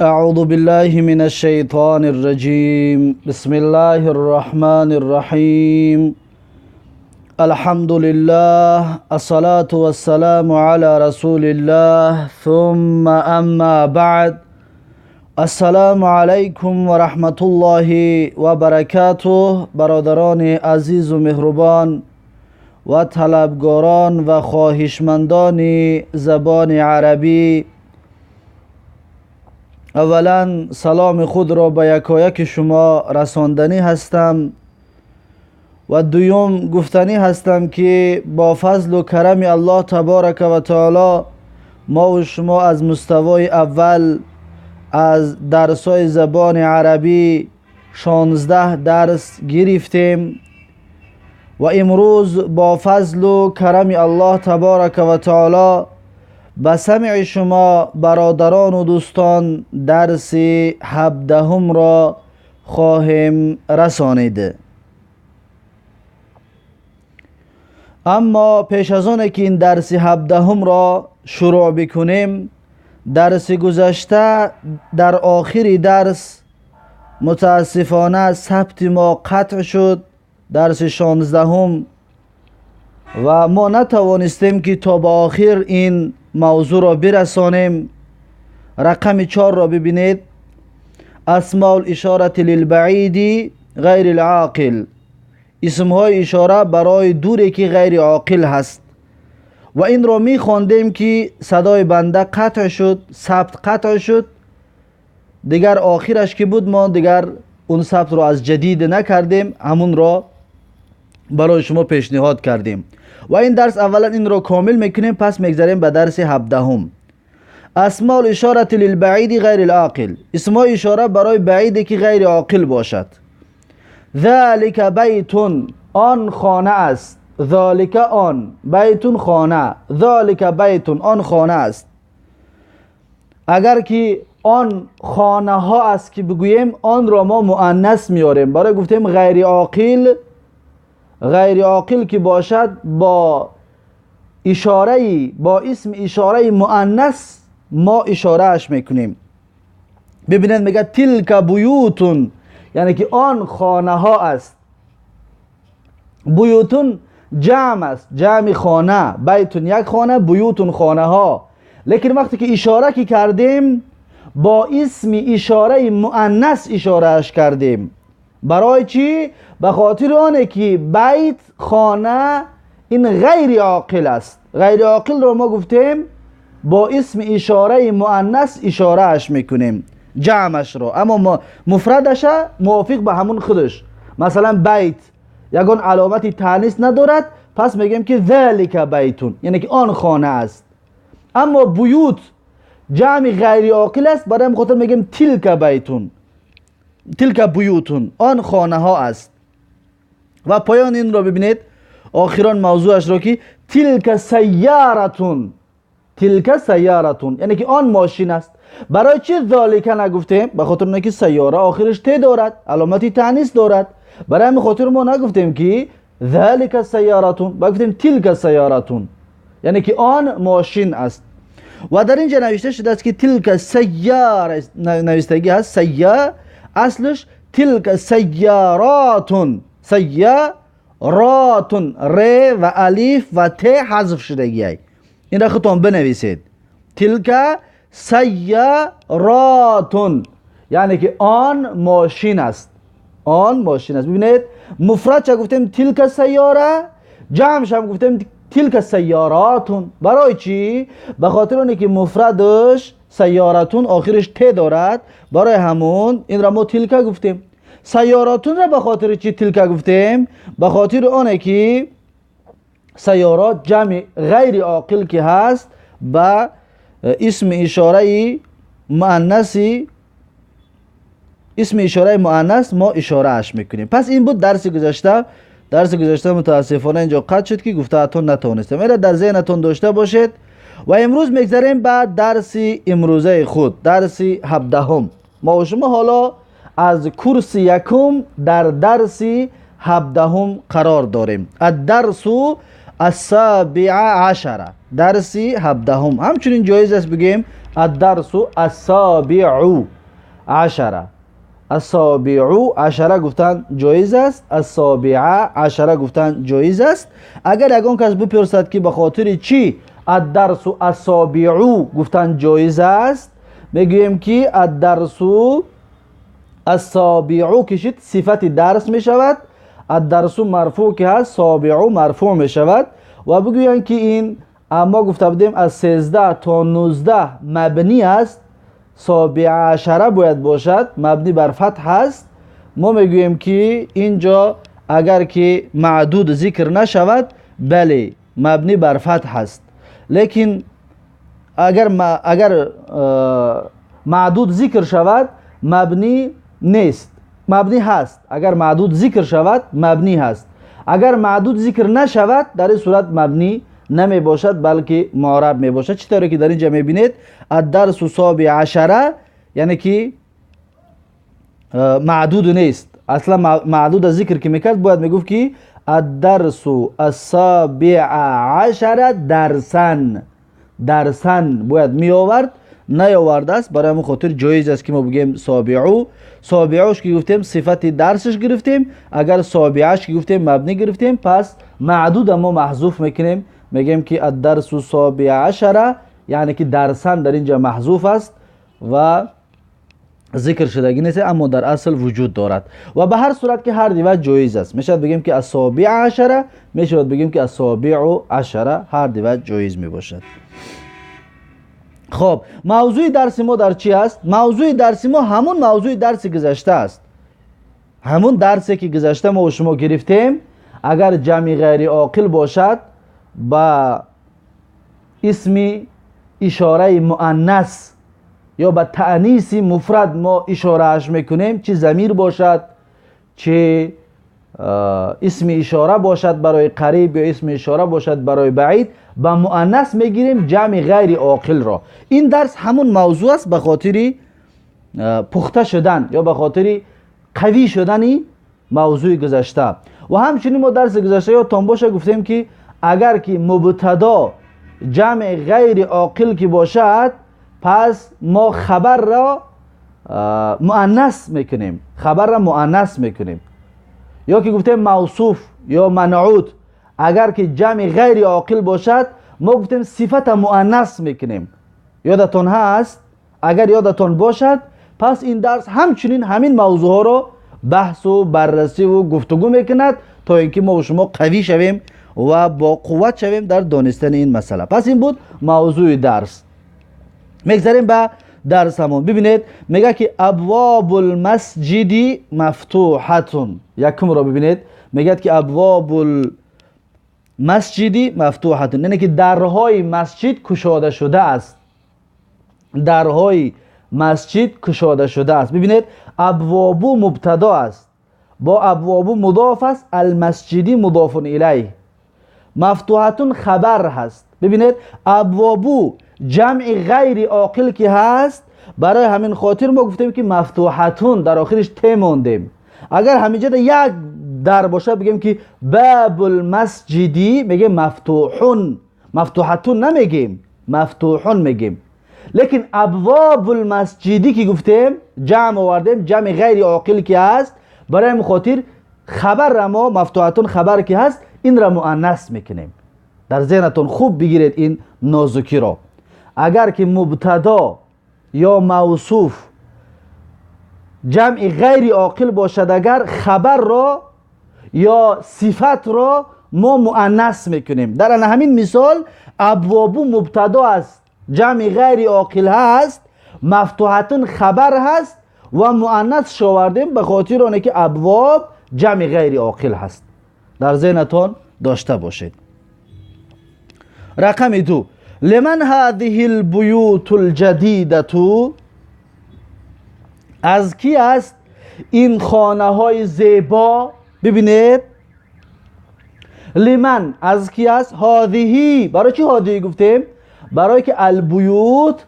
أعوذ بالله من الشيطان الرجيم. بسم الله الرحمن الرحيم. الحمد لله، الصلاة والسلام على رسول الله، ثم أما بعد. السلام علیکم و رحمت الله و برکاته. برادران عزیز و مهربان و طلبگاران و خواهشمندان زبان عربی، اولا سلام خود را به یکایک شما رساندنی هستم و دوم گفتنی هستم که با فضل و کرم الله تبارک و تعالی ما و شما از مستوای اول از درس‌های زبان عربی 16 درس گرفتیم و امروز با فضل و کرم الله تبارک و تعالی به سمع شما برادران و دوستان درس 17 را خواهیم رسانید. اما پیش از آن که این درس 17 را شروع بکنیم، درس گذشته در آخر درس متاسفانه ثبت ما قطع شد، درس 16، و ما نتوانستیم که تا به آخر این موضوع را برسانیم. رقم 4 را ببینید، اسماء الاشاره للبعید غیر العاقل، اسمهای اشاره برای دوری که غیر عاقل هست. و این را می خواندیم که صدای بنده قطع شد، ثبت قطع شد، دیگر آخرش که بود ما دیگر اون ثبت را از جدید نکردیم، همون را برای شما پیشنهاد کردیم. و این درس اولا این را کامل میکنیم، پس میگذریم به درس 17. اسماء الاشاره للبعید غیر العاقل، اسماء اشاره برای بعیدی که غیر عاقل باشد. ذلک بیت، آن خانه است. ذلک آن، بیت خانه، ذلک بیت آن خانه است. اگر که آن خانه ها است که بگوییم، آن را ما مؤنث میاریم. برای گفتیم غیر عاقل، غیر عاقل که باشد با اشاره، با اسم اشاره مؤنث ما اشاره اش میکنیم. ببینید میگه تلک بیوتون، یعنی که آن خانه ها است. بیوتون جمع است، جمع خانه، بیتون یک خانه، بیوتون خانه ها. لیکن وقتی که اشاره که کردیم با اسم اشاره مؤنث اشاره اش کردیم. برای چی؟ به خاطر آنه که بیت خانه این غیر عاقل است. غیر عاقل رو ما گفتیم با اسم اشاره مؤنث اشاره اش میکنیم، جمعش رو، اما مفردش موافق به همون خودش. مثلا بیت یگان علامت تانیث ندارد، پس میگیم که ذلک بیتون، یعنی که آن خانه است. اما بیوت جمع غیر عاقل است، برای خاطر میگیم تلک بیتون، تلک بیوتون، آن خانه ها است. و پایان این را ببینید، آخران موضوعش را که تلک سیارتون، تلک سیارتون، یعنی که آن ماشین است. برای چی ذالک نگفتیم؟ به خاطر اینکه سیاره آخرش ت دارد، علامت تانیث دارد. برای همین خاطر ما نگفتیم که ذالک سیارتون، گفتیم تلک سیارتون، یعنی که آن ماشین است. و در اینجا نوشته شده است که تلک سیاره، نوشتگی هست سیاره، اصلش تلک سیاراتون، سیاراتون، ر و الف و ت حذف شدگی. این را خودتون بنویسید، تلک سیاراتون، یعنی که آن ماشین است، آن ماشین است. ببینید مفرد چه گفتیم تلک سیاره، جمعش هم گفتیم تلک سیاراتون. برای چی؟ به خاطر اونه که مفردش سیارتون آخرش ت دارد، برای همون این را ما تلک گفتیم. سیاراتون را به خاطر چی تلک گفتیم؟ به خاطر آنه که سیارات جمع غیر عاقل که هست با اسم اشاره مؤنثی، اسم اشاره مؤنث ما اشاره اش میکنیم. پس این بود درس گذشته. درس گذشته متاسفانه اینجا قطع شد که گفته‌تون نتونستم. این را در ذهنتون داشته باشید. و امروز میگذریم به درس امروزه خود، درس 17. ما و شما حالا از کورس یکم در درس 17 قرار داریم. الدرس السابع عشر، درس 17. همچنین جایز است بگیم الدرس السابع عشر. السابع عشر گفتن جایز است، السابعه عشر گفتن جایز است. اگر یگان کس بپرسد که به خاطر چی الدرس السابع گفتن جایز است، میگوییم که الدرس السابع کشید صفت درس میشود، الدرس مرفوع که هست سابع مرفوع میشود. و بگویند که این اما گفته بودیم از 13 تا 19 مبنی است، سابع عشره باید باشد، مبنی بر فتح است. ما میگوییم که اینجا اگر که معدود ذکر نشود بله مبنی بر فتح است، لیکن اگر معدود ذکر شود مبنی نیست، مبنی هست. اگر معدود ذکر شود مبنی هست، اگر معدود ذکر نشود در این صورت مبنی نمی باشد بلکه معرب می باشد. چطوری که در اینجا می بینید الدرس سابع عشره یعنی که معدود نیست. اصلا معدود ذکر که میکرد باید میگفت که الدرس السابع عشره درسن، درسن باید می آورد، نیاورده است. برای همون خاطر جایز است که ما بگیم سابعو. سابعوش که گفتیم صفت درسش گرفتیم، اگر سابعش که گفتیم مبنی گرفتیم، پس معدود ما محذوف میکنیم، میگیم که الدرس سابع عشره یعنی که درسن در اینجا محذوف است و ذکر شدگی نیست، اما در اصل وجود دارد. و به هر صورت که هر دیوه جایز است، میشود بگیم که السابع عشره، میشود بگیم که السابع عشره، هر دیوه جایز میباشد. خب موضوع درس ما در چی است؟ موضوع درس ما همون موضوع درس گذشته است، همون درسی که گذشته ما و شما گرفتیم. اگر جمع غیر عاقل باشد با اسم اشاره مؤنث یا با تأنیث مفرد ما اشارهش میکنیم، چه ضمیر باشد چه اسم اشاره باشد برای قریب یا اسم اشاره باشد برای بعید، با مؤنث میگیریم جمع غیر عاقل را. این درس همون موضوع است به خاطر پخته شدن یا به خاطر قوی شدن موضوع گذشته. و همچنین ما درس گذشته یادتان باشه گفتیم که اگر که مبتدا جمع غیر عاقل که باشد پس ما خبر را مؤنث میکنیم، خبر را مؤنث میکنیم. یا که گفتیم موصوف یا منعوت اگر که جمع غیر عاقل باشد ما گفتیم صفت مؤنث میکنیم. یادتان هست؟ اگر یادتان باشد پس این درس همچنین همین موضوع ها را بحث و بررسی و گفتگو میکند تا اینکه ما و شما قوی شویم و با قوت شویم در دانستن این مسئله. پس این بود موضوع درس. میگذریم به درس همون. ببینید میگه که ابواب المسجد مفتوحتون. یکم را ببینید میگه که ابواب المسجد مفتوحتون یعنی که درهای مسجد کشاده شده است، درهای مسجد کشاده شده است. ببینید ابواب مبتدا است، با ابواب مضاف است، المسجدی مضاف الیه، مفتوحتون خبر هست. ببینید ابواب جمع غیر عاقل که هست، برای همین خاطر ما گفتیم که مفتوحتون در آخرش ت ماندیم. اگر همینجا یک در باشه بگیم که باب المسجدی، میگیم مفتوحون، مفتوحتون نمیگیم، مفتوحون میگیم. لیکن ابواب المسجدی که گفتیم جمع آوردیم، جمع غیر عاقل که هست، برای همین خاطر خبر را ما مفتوحتون خبر که هست این را مؤنث میکنیم. در ذهنتون خوب بگیرید این نازکی را. اگر که مبتدا یا موصوف جمع غیر عاقل باشد، اگر خبر را یا صفت را ما مؤنث میکنیم. در همین مثال ابواب مبتدا است، جمع غیر عاقل هست، مفتوحتون خبر هست و مؤنث شاوردیم به خاطر آنکه که ابواب جمع غیر عاقل هست. در ذهنتان داشته باشید. رقم 2، لمن هذه البیوت الجدیده، از کی است این خانه های زیبا؟ ببینید لمن از کی است؟ هذه، برای چی هذه گفتیم؟ برای که البیوت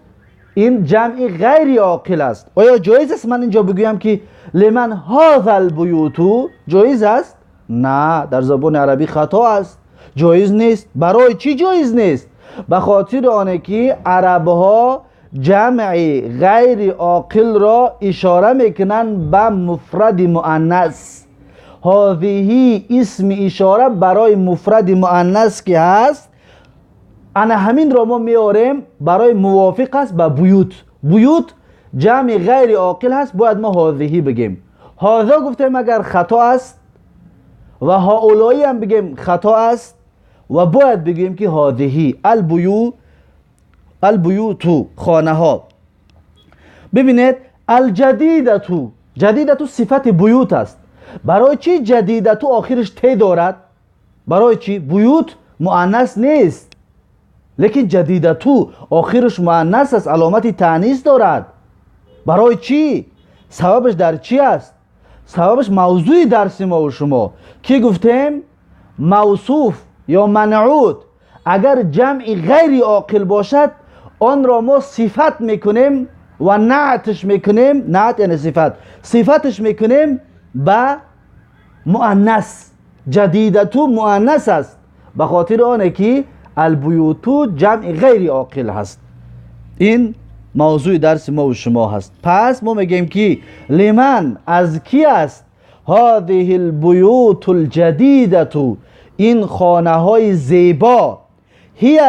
این جمع غیر عاقل است. آیا جایز است من اینجا بگویم که لمن هذا البیوت؟ جایز است؟ نه، در زبان عربی خطا است، جایز نیست. برای چی جایز نیست؟ به خاطر آنه که عرب ها جمع غیر عاقل را اشاره میکنن به مفرد مؤنث. هذه اسم اشاره برای مفرد مؤنث که هست، انا همین را ما میاریم برای موافق است به بیوت. بیوت جمع غیر عاقل هست، باید ما هذه بگیم. هذا گفتیم اگر خطا است و هؤلاء هم بگیم خطا است و باید بگیم که هذه البیوت خانه ها. ببینید الجدیدتو، جدیدتو صفت بیوت است. برای چی جدیدتو آخرش ت دارد؟ برای چی؟ بیوت مؤنث نیست، لیکن جدیدتو آخرش مؤنث است، علامت تانیث دارد. برای چی؟ سببش در چی است؟ سببش موضوع درس ما و شما که گفتیم موصوف یا منعوت اگر جمع غیر عاقل باشد آن را ما صفت میکنیم و نعتش میکنیم، نعت یعنی صفت، صفتش میکنیم به مؤنث. جدیدتو مؤنث است به خاطر آنه که البیوتو جمع غیر عاقل هست. این موضوع درس ما و شما هست. پس ما میگیم که لمن از کی است؟ هذه البیوت الجدیدة، این خانه های زیبا. هی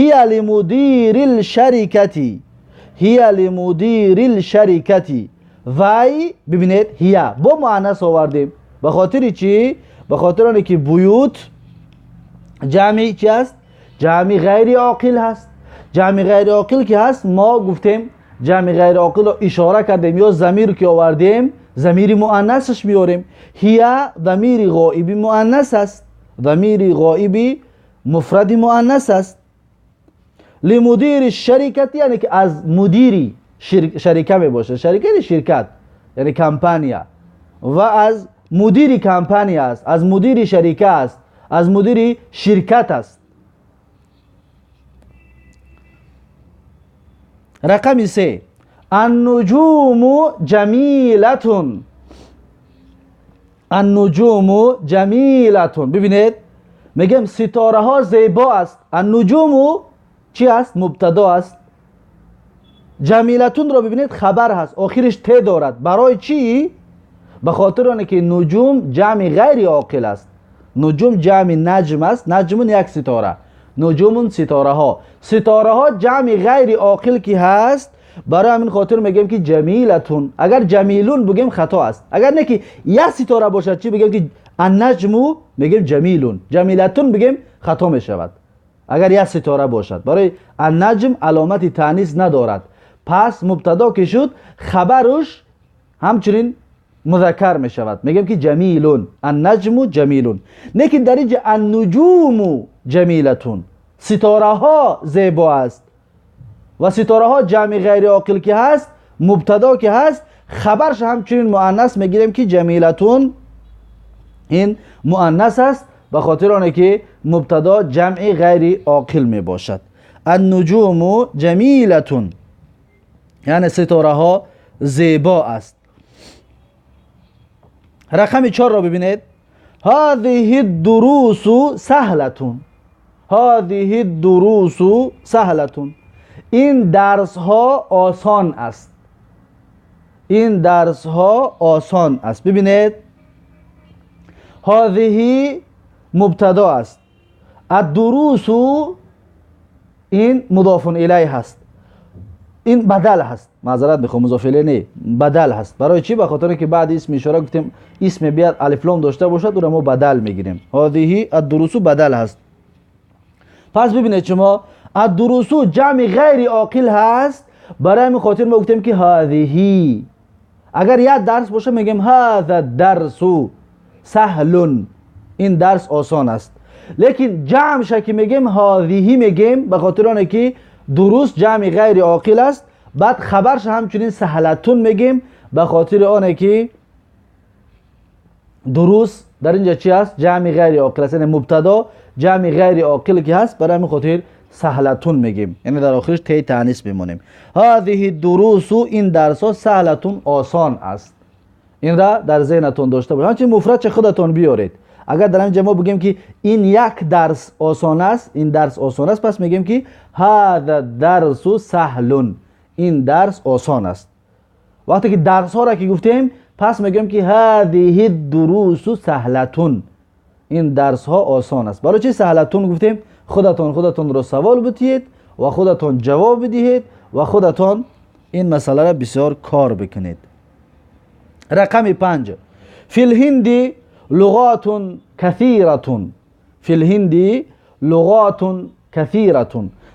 لمدیر الشرکتی، هی لمدیر الشرکتی. وی ببینید هی با مؤنث آوردیم به خاطر چی؟ به خاطر آنکه که بیوت جمع چی است؟ جمع غیر عاقل هست. جمع غیر عاقل که هست ما گفتیم جمع غیر عاقل رو اشاره کردیم یا ضمیر که آوردیم ضمیر مؤنثش میاریم. هی ضمیر غائب مؤنث است، ضمیر غائب مفرد مؤنث است. لمدیر الشرکت یعنی که از مدیری شرکه می باشه، شرکه یعنی شرکت یعنی کمپانیا، و از مدیر کمپانی است، از مدیر شرکه است، از مدیر شرکت است. رقم 3 النجوم جمیلتون، النجوم جمیلتون. ببینید میگم ستاره ها زیبا است. النجوم چی است؟ مبتدا است. جمیلتون رو ببینید خبر هست، آخرش ت دارد. برای چی؟ به خاطر آنکه که نجوم جمع غیر عاقل است. نجوم جمع نجم است، نجم یک ستاره، نجوم ستاره ها، ستاره ها جمع غیر عاقل که هست، برای همین خاطر میگیم که جمیلتون. اگر جمیلون بگیم خطا است، اگر نه که یک ستاره باشد چی بگیم که النجم میگیم جمیلون، جمیلتون بگیم خطا میشود اگر یک ستاره باشد. برای النجم علامت تانیث ندارد، پس مبتدا که شد خبرش همچنین مذکر می شود، میگیم که جمیلون، النجم جمیلون. لیکن در اینجا النجوم جمیلتون، ستاره ها زیبا است و ستاره ها جمع غیر عاقل که هست، مبتدا که هست، خبرش همچنین مؤنث میگیریم که جمیلتون این مؤنث است به خاطر آنکه که مبتدا جمع غیر عاقل می باشد. النجوم جمیلتون یعنی ستاره ها زیبا است. رقم 4 را ببینید. هذه الدروس سهلتون، هذه الدروس سهلتون، این درس ها آسان است، این درس ها آسان است. ببینید هذه مبتدا است، الدروس این مضاف الیه هست، این بدل هست، معذرت میخوام مضاف الیه نه، بدل هست. برای چی؟ به خاطر که بعد اسم اشاره گفتیم اسم بیاد الف لام داشته باشد او را ما بدل میگیریم. هذه الدروس بدل هست. پس ببینید شما الدروس جمع غیر عاقل هست، برای همین خاطر ما گفتیم که هذه. اگر یک درس باشه میگیم هذا الدرس سهل، این درس آسان است. لیکن جمع شه که میگیم هذه میگیم به خاطر آنکه که دروس جمع غیر عاقل است. بعد خبرش همچنین سهلتون میگیم به خاطر آنه که دروس در اینجا چی است؟ جمع غیر عاقل است، یعنی مبتدا جمع غیر عاقل که هست، برای همین خاطر سهلتون میگیم، یعنی در آخرش تی تانیث میمونیم. هذه الدروس این درس ها سهلتون آسان است. این را در ذهنتون داشته باشید. همچنین مفرد چه خودتون بیارید. اگر در اینجا ما بگیم که این یک درس آسان است، این درس آسان است، پس میگیم که هذا الدرس سهل، این درس آسان است. وقتی که درس ها را که گفتیم پس میگیم که هذه الدروس سهلتون، این درس ها آسان است. برای چه سهلتون گفتیم؟ خودتون رو سوال بدهید و خودتون جواب بدهید و خودتون این مسئله را بسیار کار بکنید. رقم 5، فی الهند لغات کثیرة. فی الهند لغات کثیرة،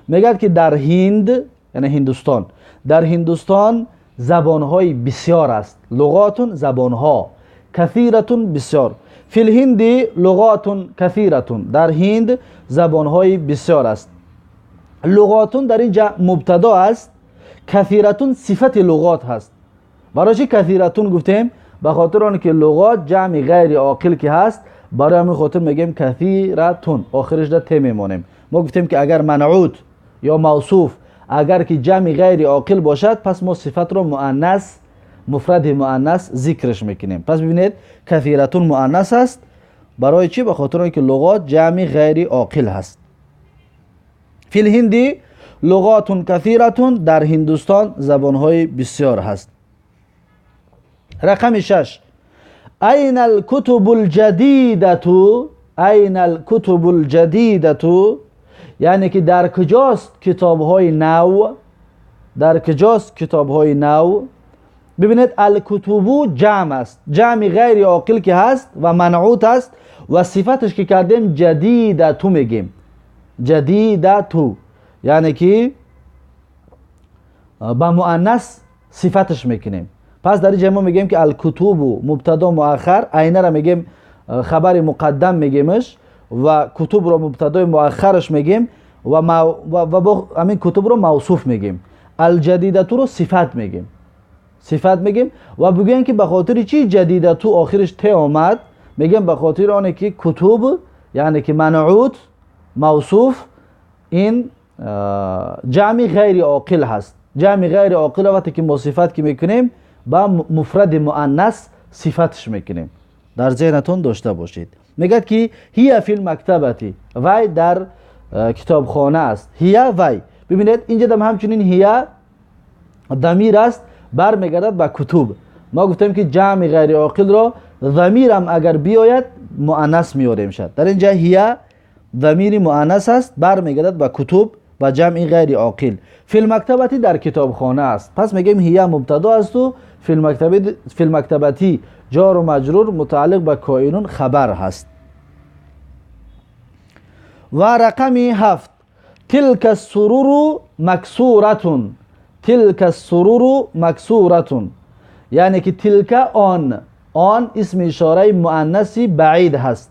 میگه که در هند، یعنی هندوستان، در هندوستان زبانهای بسیار است. لغات زبانها، کثیرة بسیار. فی الهند لغات کثیرة، در هند زبانهای بسیار است. لغات در اینجا مبتدا است، کثیرة صفت لغات هست. برای چی کثیرة گفتیم؟ به خاطر آن که لغات جمع غیر عاقل که هست، برای همین خاطر میگیم کثیرة، آخرش در ت میمانیم. ما گفتیم که اگر منعوت یا موصوف اگر که جمع غیر عاقل باشد، پس ما صفت رو مؤنث، مفرد مؤنث ذکرش میکنیم. پس ببینید کثیرة مؤنث است. برای چی؟ به خاطر اینکه لغات جمع غیر عاقل هست. فی الهند لغات کثیرة، در هندوستان زبانهای بسیار هست. رقم 6، این الكتب الجدیدة. این الكتب الجدیدة، یعنی که در کجاست کتابهای نو؟ در کجاست کتابهای نو؟ ببینید الکتبو جمع است، جمع غیر عاقل که هست و منعوت است و صفتش که کردیم جدیدتو میگیم. جدیدتو یعنی که با مؤنث صفتش میکنیم. پس در اینجا ما میگیم که الکتب مبتدا مؤخر، عینه را میگیم خبر مقدم میگیمش و کتب را مبتدای مؤخرش میگیم و با همین کتب رو موصوف میگیم. الجدیدتو رو صفت میگیم، صفت میگیم و بگویم که به خاطر چی جدیدتو آخرش ت آمد؟ میگیم به خاطر آنه که کتب یعنی که منعوت موصوف این جمع غیر عاقل هست. جمع غیر عاقل وقتی که ما صفت که میکنیم با مفرد مؤنث صفتش میکنیم. در ذهنتون داشته باشید. میگه که هی فی المکتبتی، وی در کتابخانه است. هی وی، ببینید اینجا دم همچنین هی ضمیر است، برمیگردد به کتب. ما گفتیم که جمع غیر عاقل را ضمیر هم اگر بیاید مؤنث میاریم شد. در اینجا هی ضمیر مؤنث است، برمیگردد به کتب و جمع غیر عاقل. فی المکتبتی در کتابخانه است. پس میگیم هی مبتدا است و فی المکتبتی جار و مجرور متعلق به کائنون خبر هست. و رقم 7، تلک السرور مکسورة. تلک السرور مکسورة، یعنی که تلک آن، آن اسم اشاره مؤنث بعید هست.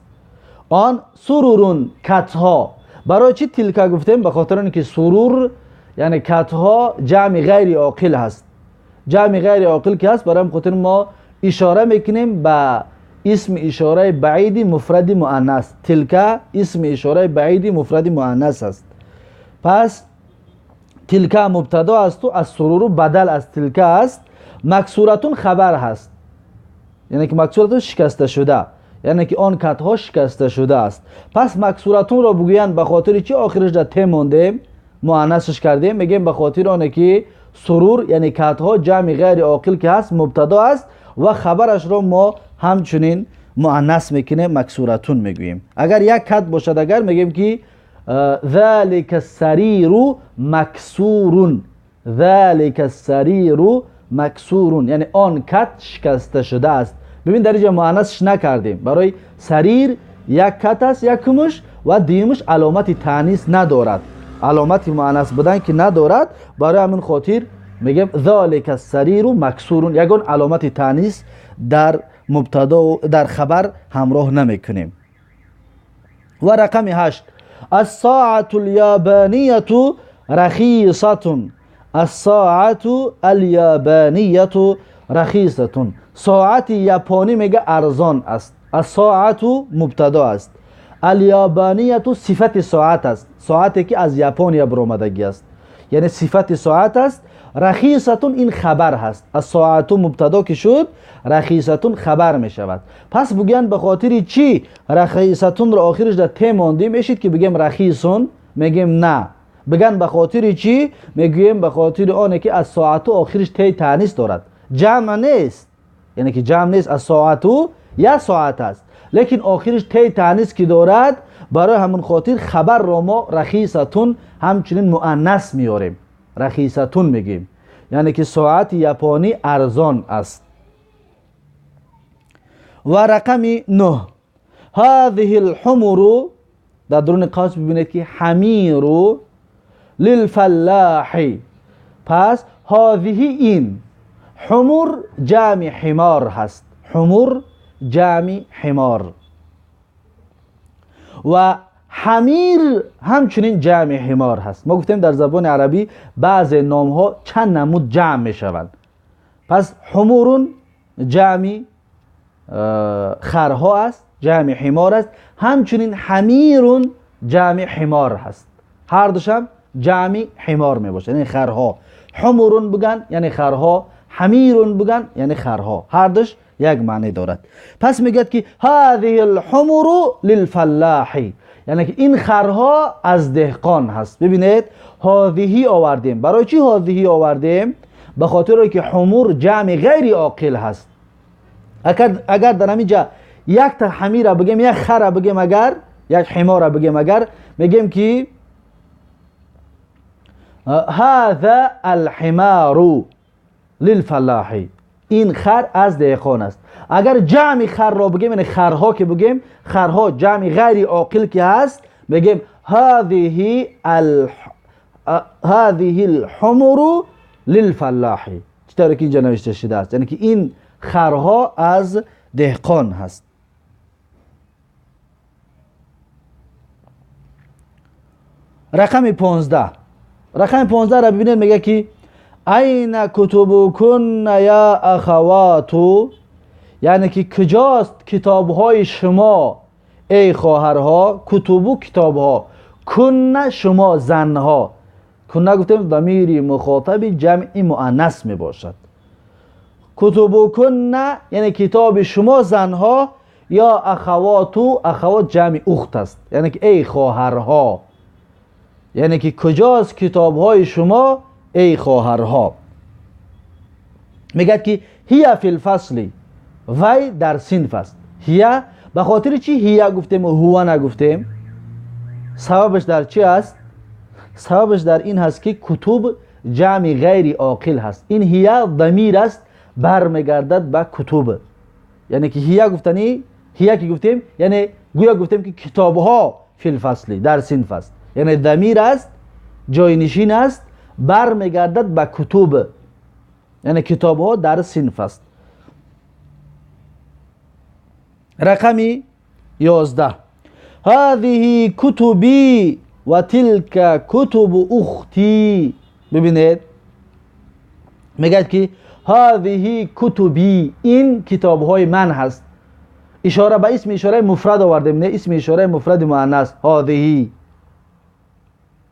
آن سرورون کتها. برای چی تلک گفتیم؟ به خاطر اینکه سرور یعنی کتها جمع غیر عاقل هست. جمع غیر عاقل که هست، برای خاطر ما اشاره میکنیم به اسم اشاره بعید مفرد مؤنث. تلک اسم اشاره بعید مفرد مؤنث است. پس تلک مبتدا است و از سرور بدل از تلک است. مکسورتون خبر هست، یعنی که مکسورتون شکسته شده، یعنی که آن کتها شکسته شده است. پس مکسورتون را بگویند به خاطر چی آخرش در ت موندیم مؤنثش کردیم؟ میگیم به خاطر آنه که سرور یعنی کتها جمع غیر عاقل که هست مبتدا است و خبرش را ما همچنین مؤنث میکنیم، مکسورتون میگوییم. اگر یک کت باشد اگر میگیم که ذلك السریر مکسور. ذلك السریر مکسور، یعنی آن کت شکسته شده است. ببین در اینجا مؤنثش نکردیم، برای سریر یک کت است یکمش و دیمش علامت تانیث ندارد، علامت مؤنث بودن که ندارد، برای همین خاطر میگیم ذلك السریر مکسور، یگان علامت تانیث در مبتدا و در خبر همراه نمیکنیم. و رقم 8، الساعة اليابانية رخيصة. الساعة اليابانية رخيصة، ساعت یاپانی میگه ارزان است. الساعة مبتدا است، الیابانیه صفت ساعت است، ساعتی که از یاپانیا برآمدگی است، یعنی صفت ساعت است. رخیصتون این خبر هست. الساعة مبتدا که شد، رخیصتون خبر می شود. پس بگن به خاطر چی رخیصتون رو آخرش در ت ماندیم؟ میشید که بگیم رخیصون؟ میگیم نه. بگن به خاطر چی؟ میگوییم به خاطر آنه که الساعة آخرش ت تانیث دارد، جمع نیست، یعنی که جمع نیست، الساعة یا ساعت است، لیکن آخرش ت تانیث که دارد، برای همون خاطر خبر را ما رخیصتون همچنین مؤنث میاریم، رخیصتون میگیم، یعنی که ساعت یاپانی ارزان است. و رقم 9، هذه الحمر، در درون قوس ببینید که حمیر للفلاح. پس هذه این، حمر جمع حمار هست، حمر جمع حمار و حمیر همچنین جمع حمار هست. ما گفتیم در زبان عربی بعض نام ها چند نمود جمع می شوند. پس حمورون جمع خرها است، جمع حمار است، همچنین حمیرون جمع حمار هست. هر دوشم جمع حمار می باشه، یعنی خرها. حمورون بگن یعنی خرها، حمیرون بگن یعنی خرها، هر دوش یک معنی دارد. پس میگه که هذه الحمر للفلاح، یعنی که این خرها از دهقان هست. ببینید هذه آوردیم. برای چی هذه آوردیم؟ به خاطر که حمر جمع غیر عاقل هست. اگر در همینجا یک تا حمیر بگیم، یک خر بگیم، اگر یک حمار بگیم، اگر میگیم که هذا الحمار للفلاح، این خر از دهقان است. اگر جمع خر را بگیم، یعنی خرها که بگیم، خرها جمع غیر عاقل که هست، میگیم هذه الحمر للفلاح، چطور که اینجا نوشته شده است، یعنی که این خرها از دهقان هست. رقم 15، رقم 15 را ببینید، میگه که این کتبکن یا اخواتو، یعنی که کجاست کتابهای شما ای خواهرها. کتبو کتابها، کن شما زنها، کن گفتیم ضمیر مخاطب جمع مؤنث می باشد. کتبکن یعنی کتاب شما زنها، یا اخواتو، اخوات جمع اخت است، یعنی که ای خواهرها، یعنی که کجاست کتابهای شما ای خواهرها. میگه که هی فی الفصل، وی در صنف است. هی به خاطر چی هی گفتیم و هو نگفتیم؟ سببش در چی است؟ سببش در این هست که کتب جمع غیر عاقل هست. این هی ضمیر است، برمیگردد به کتب، یعنی که هی گفتنی، هی که گفتیم یعنی گویا گفتیم که کتابها فی الفصل در صنف است، یعنی ضمیر است، جاینشین است، برمیگردد به کتب، یعنی کتاب ها در صنف است. رقم 11، هذه کتبی و تلک کتب اختی. ببینید میگه که هذه کتبی، این کتاب های من هست. اشاره به اسم اشاره مفرد آوردیم، نه اسم اشاره مفرد مؤنث. هذه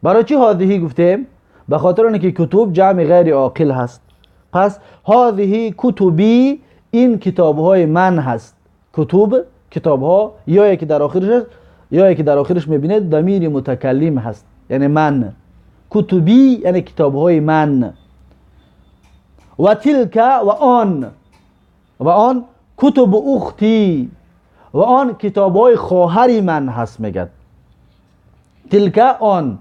برای چی هذه گفتیم؟ به خاطر اینکه کتب جمع غیر عاقل هست. پس هذه کتبی، این کتاب های من هست. کتب کتاب ها، یا که در آخرش، یا که در آخرش میبینید ضمیر متکلم هست، یعنی من. کتبی یعنی کتاب های من. و تلک و آن، و آن کتب اختی، و آن کتاب های خواهری من هست. میگه تلک آن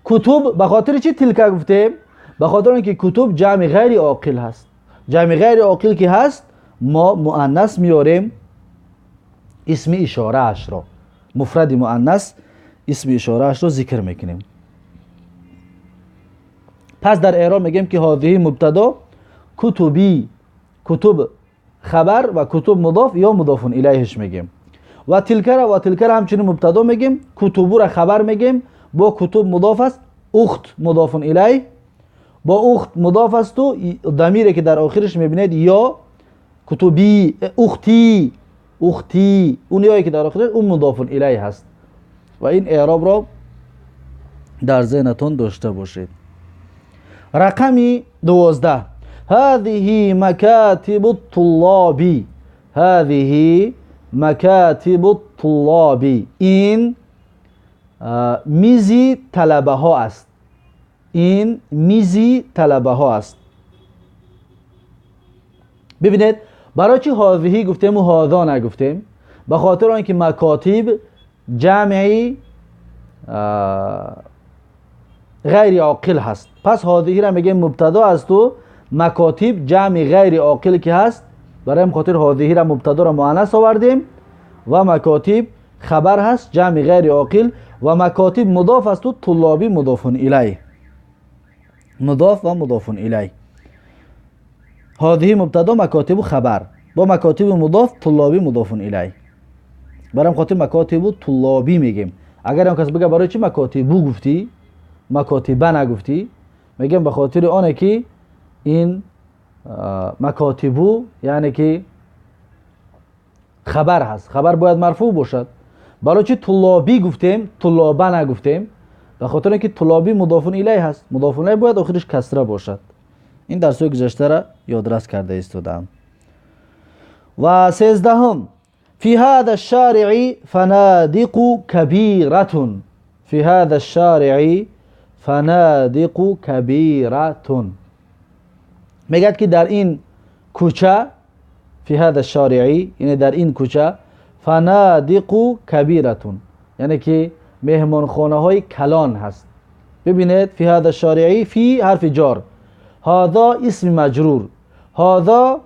کتب. به خاطر چی تلک گفتیم؟ به خاطر اینکه کتب جمع غیر عاقل هست. جمع غیر عاقل که هست ما مؤنث میاریم اسم اشاره اش را، مفرد مؤنث اسم اشاره اش را ذکر میکنیم. پس در اعراب میگیم که هذه مبتدا، کتبی کتب خبر و کتب مضاف یا مضاف الیهش میگیم. و تلک را، و تلک را همچنین مبتدا میگیم، کتب را خبر میگیم، با کتب مضاف است، اخت مضاف الیه، با اخت مضاف است و ضمیری که در آخرش میبینید یا کتبی اختی، اختی اون یایی که در آخرش اون مضاف الیه هست. و این اعراب را در ذهنتون داشته باشید. Рақами 12. هذه مكاتب الطلاب. هذه مكاتب الطلاب. این میزی طلبه ها است. این میزی طلبه ها است. ببینید برای چی هذه گفتیم و هذا نگفتیم؟ به خاطر آنکه مکاتب جمعی غیر عاقل هست. پس هذه را میگیم مبتدا است و مکاتب جمع غیر عاقل که هست، برای این خاطر هذه را مبتدا را مؤنث آوردیم و مکاتب خبر هست جمع غیر عاقل و مکاتب مضاف است و طلابی مضاف الیه، مضاف و مضاف الیه. هذه مبتدا، مکاتب خبر، با مکاتب مضاف، طلابی مضاف الیه. برای خاطر مکاتب طلابی میگیم. اگر هم کس بگه برای چی مکاتبو گفتی مکاتبه نگفتی، میگم به خاطر آنه که این مکاتبو یعنی که خبر هست، خبر باید مرفوع باشد. برای چی طلابی گفتیم طلابه نگفتیم؟ به خاطر اینکه طلابی مضاف الیه هست، مضاف الیه باید آخرش کسره باشد. این درس های گذشته را یادرس کرده ایستادم. و 13 فی هذا الشارع فنادق کبیرة. فی هذا الشارع فنادق کبیرة. میگد که در این کوچه، فی هذا الشارع یعنی در این کوچه، فنادق کبیرة یعنی که مهمانخانه های کلان هست. ببینید فی هذا الشارع، فی حرف جار، هذا اسم مجرور، هذا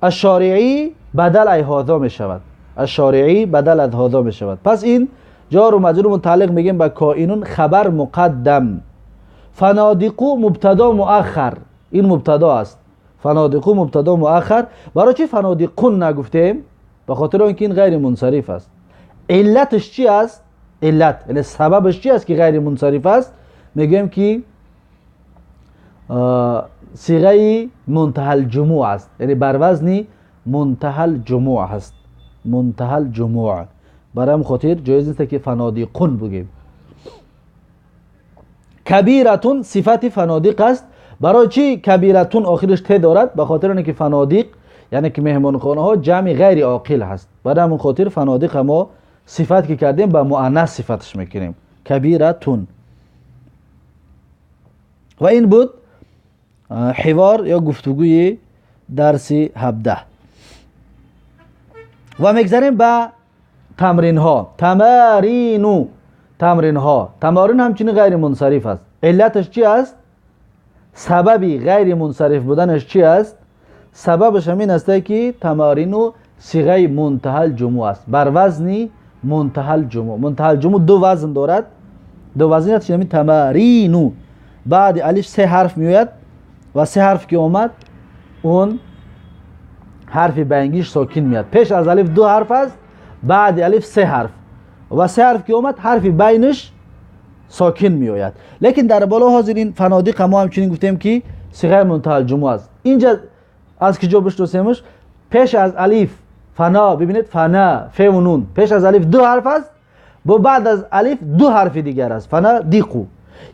الشارعی بدل ای هذا می شود، الشارعی بدل از هذا می شود. پس این جار و مجرور متعلق میگیم به کائنون، خبر مقدم. فنادقو مبتدا مؤخر، این مبتدا است. فنادقو مبتدا مؤخر. برای چی فنادقون نگفتیم؟ به خاطر اینکه این غیر منصرف است. علتش چی است؟ علت یعنی سببش چی است که غیر منصرف است؟ میگیم که صیغه منتهى الجموع است، یعنی بر وزن منتهى الجموع است، منتهى الجموع. برای خاطر جایز نیست که فنادقون بگیم. کبیرتون صفت فنادق است. برای چی کبیرتون آخرش ت دارد؟ به خاطر اینکه فنادق یعنی که مهمانخانه ها جمع غیر عاقل هست. برای همون خاطر فنادق ما صفت که کردیم به مؤنث صفتش میکنیم، کبیرتون. و این بود حوار یا گفتگوی درس 17. و میگذریم به تمرین ها. تمارینو، تمرین ها. تمارین همچنین غیر منصرف است. علتش چی است؟ سببی غیر منصرف بودنش چی است؟ سببش همین است که تمارینو صیغه منتهى الجموع است، بر وزن منتهى الجموع. منتهى الجموع دو وزن دارد، دو وزن است، یعنی تمارینو بعد الف سه حرف میآید و سه حرف که اومد اون حرف بینگیش ساکن میاد. پیش از الف دو حرف است، بعد الف سه حرف و سه حرف که اومد حرف بینش ساکن میآید. لیکن در بالا حاضر این فنادق ما همچنین گفتیم که صیغه منتهى الجموع است. اینجا از کجا بشناسیمش؟ پیش از الف فنا، ببینید فنا ف و نون، پیش از الف دو حرف است، با بعد از الف دو حرف دیگر است، فنا دیقو.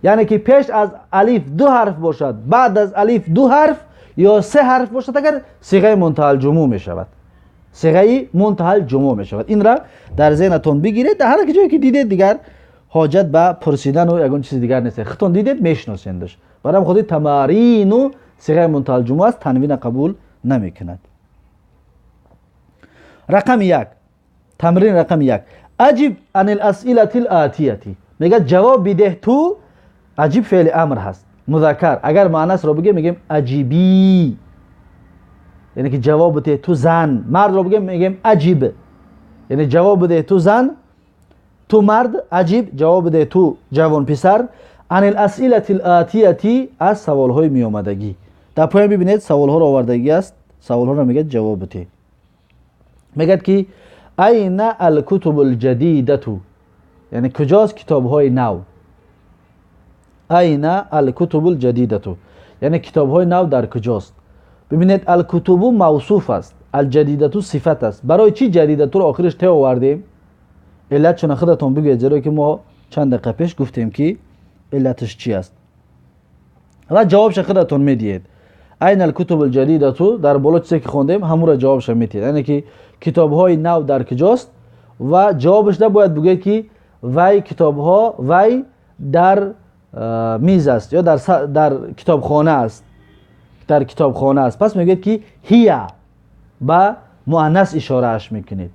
یعنی که پیش از الف دو حرف باشد، بعد از الف دو حرف یا سه حرف باشد، اگر صیغه منتهى الجموع می شود، صیغه منتهى الجموع می شود. این را در ذهنتون بگیرید، در هر جایی که دیدید دیگر حاجت به پرسیدن و یگان چیز دیگر نیست، خودتون دیدید میشناسیندش. برای خودی تمارین و صیغه منتهى الجموع است، تنوین قبول نمی کند. رقم 1، تمرین رقم 1. اجب عن الاسئله الاتیه. میگه جواب بده تو. اجب فعل امر هست، مذکر. اگر مؤنث رو بگیم میگیم اجیبی، یعنی که جواب بده تو زن. مرد رو بگیم میگیم اجیب، یعنی جواب بده تو زن، تو مرد. اجیب جواب بده تو جوان پسر. عن الاسئله الاتیه، از سوال های می آمدگی. در پایین ببینید سوال ها رو آوردگی است، سوال ها رو میگه جواب بده. میگه که این الکتب الجدیده، یعنی کجاست کتاب های نو. این الکتب الجدیده یعنی کتاب های نو در کجاست. ببینید الکتب موصوف است، الجدیده صفت است. برای چی جدیده رو آخرش ت آوردیم؟ علت چون خودتون بگید، زیرا که ما چند دقیقه پیش گفتیم که علتش چی است. و جوابش خودتون میدید. أين الكتب الجديدة در بالا چیزی که خوندیم همون را جوابش میدید، یعنی که کتاب های نو در کجاست و جوابش ده باید بگه که وی کتاب ها وی در میز است یا در کتابخانه است، در کتابخانه است. پس میگه که هي با مؤنث اشاره اش میکنید،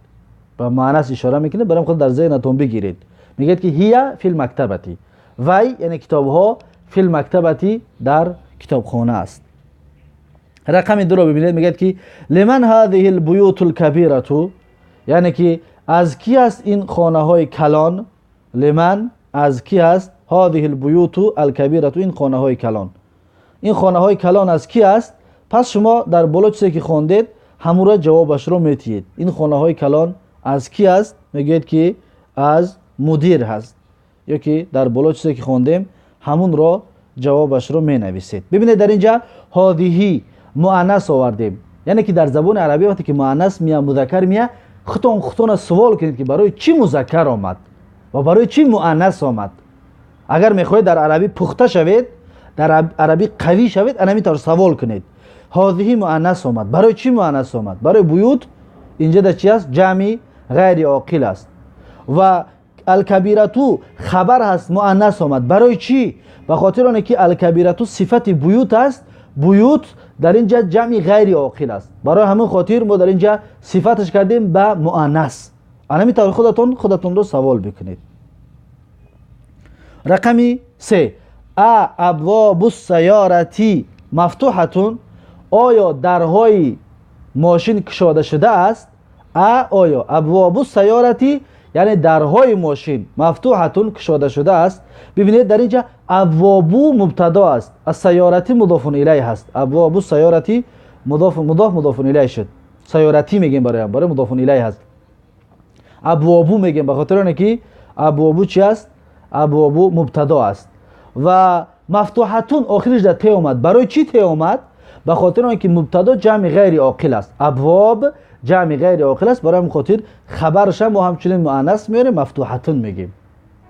با مؤنث اشاره میکنید، برام خود در ذهنتون بگیرید. میگه که هي في المكتبة، وی یعنی کتاب ها في المكتبة در کتابخانه است. رقم 2 رو ببینید، میگه که لمن هذه البيوت الكبيرة، یعنی که از کی است این خانه های کلان؟ لمن از کی است؟ هذه البيوت الكبيرة این خانه های کلان، این خانه های کلان از کی است؟ پس شما در بالا چیزی که خواندید همون را جوابش رو میتید. این خانه های کلان از کی است؟ میگید که از مدیر هست، یا که در بالا چیزی که خواندیم همون را جوابش رو می نویسید. ببینید در اینجا هذه مؤنث آوردیم، یعنی که در زبان عربی وقتی که مؤنث میاد مذکر میاد، خودتون سوال کنید که برای چی مذکر آمد و برای چی مؤنث آمد. اگر میخواهید در عربی پخته شوید، در عربی قوی شوید، همینطور سوال کنید. هذه مؤنث آمد، برای چی مؤنث آمد؟ برای بیوت اینجا در چی است؟ جمعی غیر عاقل است. و الکبیرتو خبر هست، مؤنث آمد، برای چی؟ به خاطر آنکه که الکبیرتو صفت بیوت است، بیوت در اینجا جمعی غیر عاقل است، برای همین خاطر ما در اینجا صفتش کردیم به مؤنث. همینطور خودتون رو سوال بکنید. رقم 3، ا ابواب السیارة مفتوحة، آیا درهای ماشین کشاده شده است؟ ا آیا ابواب السیارة یعنی درهای ماشین مفتوحة کشاده شده است. ببینید در اینجا ابوابو مبتدا است، السیارة مضاف الیه هست، ابواب السیارة مضاف مضاف مضاف الیه شد، سیارتی میگیم برای مضاف الیه هست. ابوابو میگیم به خاطر اینکه ابوابو چی است؟ ابوابو مبتدا است. و مفتوحتون آخرش در ت اومد، برای چی ت اومد؟ به خاطر اینکه مبتدا جمع غیر عاقل است، ابواب جمع غیر عاقل است، برای همین خاطر خبرش هم ما همچنین مؤنث میاریم، مفتوحتون میگیم.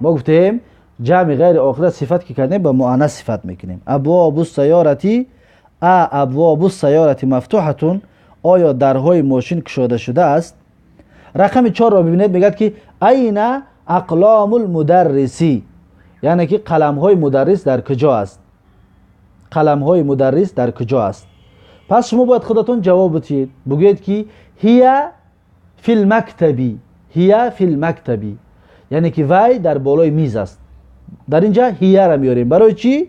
ما گفتیم جمع غیر عاقل صفت که کردیم به مؤنث صفت میکنیم. ابواب السیارة، ا ابواب السیارة مفتوحتون، آیا درهای ماشین کشاده شده است؟ رقم 4 را ببینید، میگه که این اقلام المدرسی، یعنی که قلم های مدرس در کجا است؟ قلم های مدرس در کجا است؟ پس شما باید خودتون جواب بدید، بگویید که هي في المكتب، هي في المكتب، یعنی که وی در بالای میز است. در اینجا هي را میاریم، برای چی؟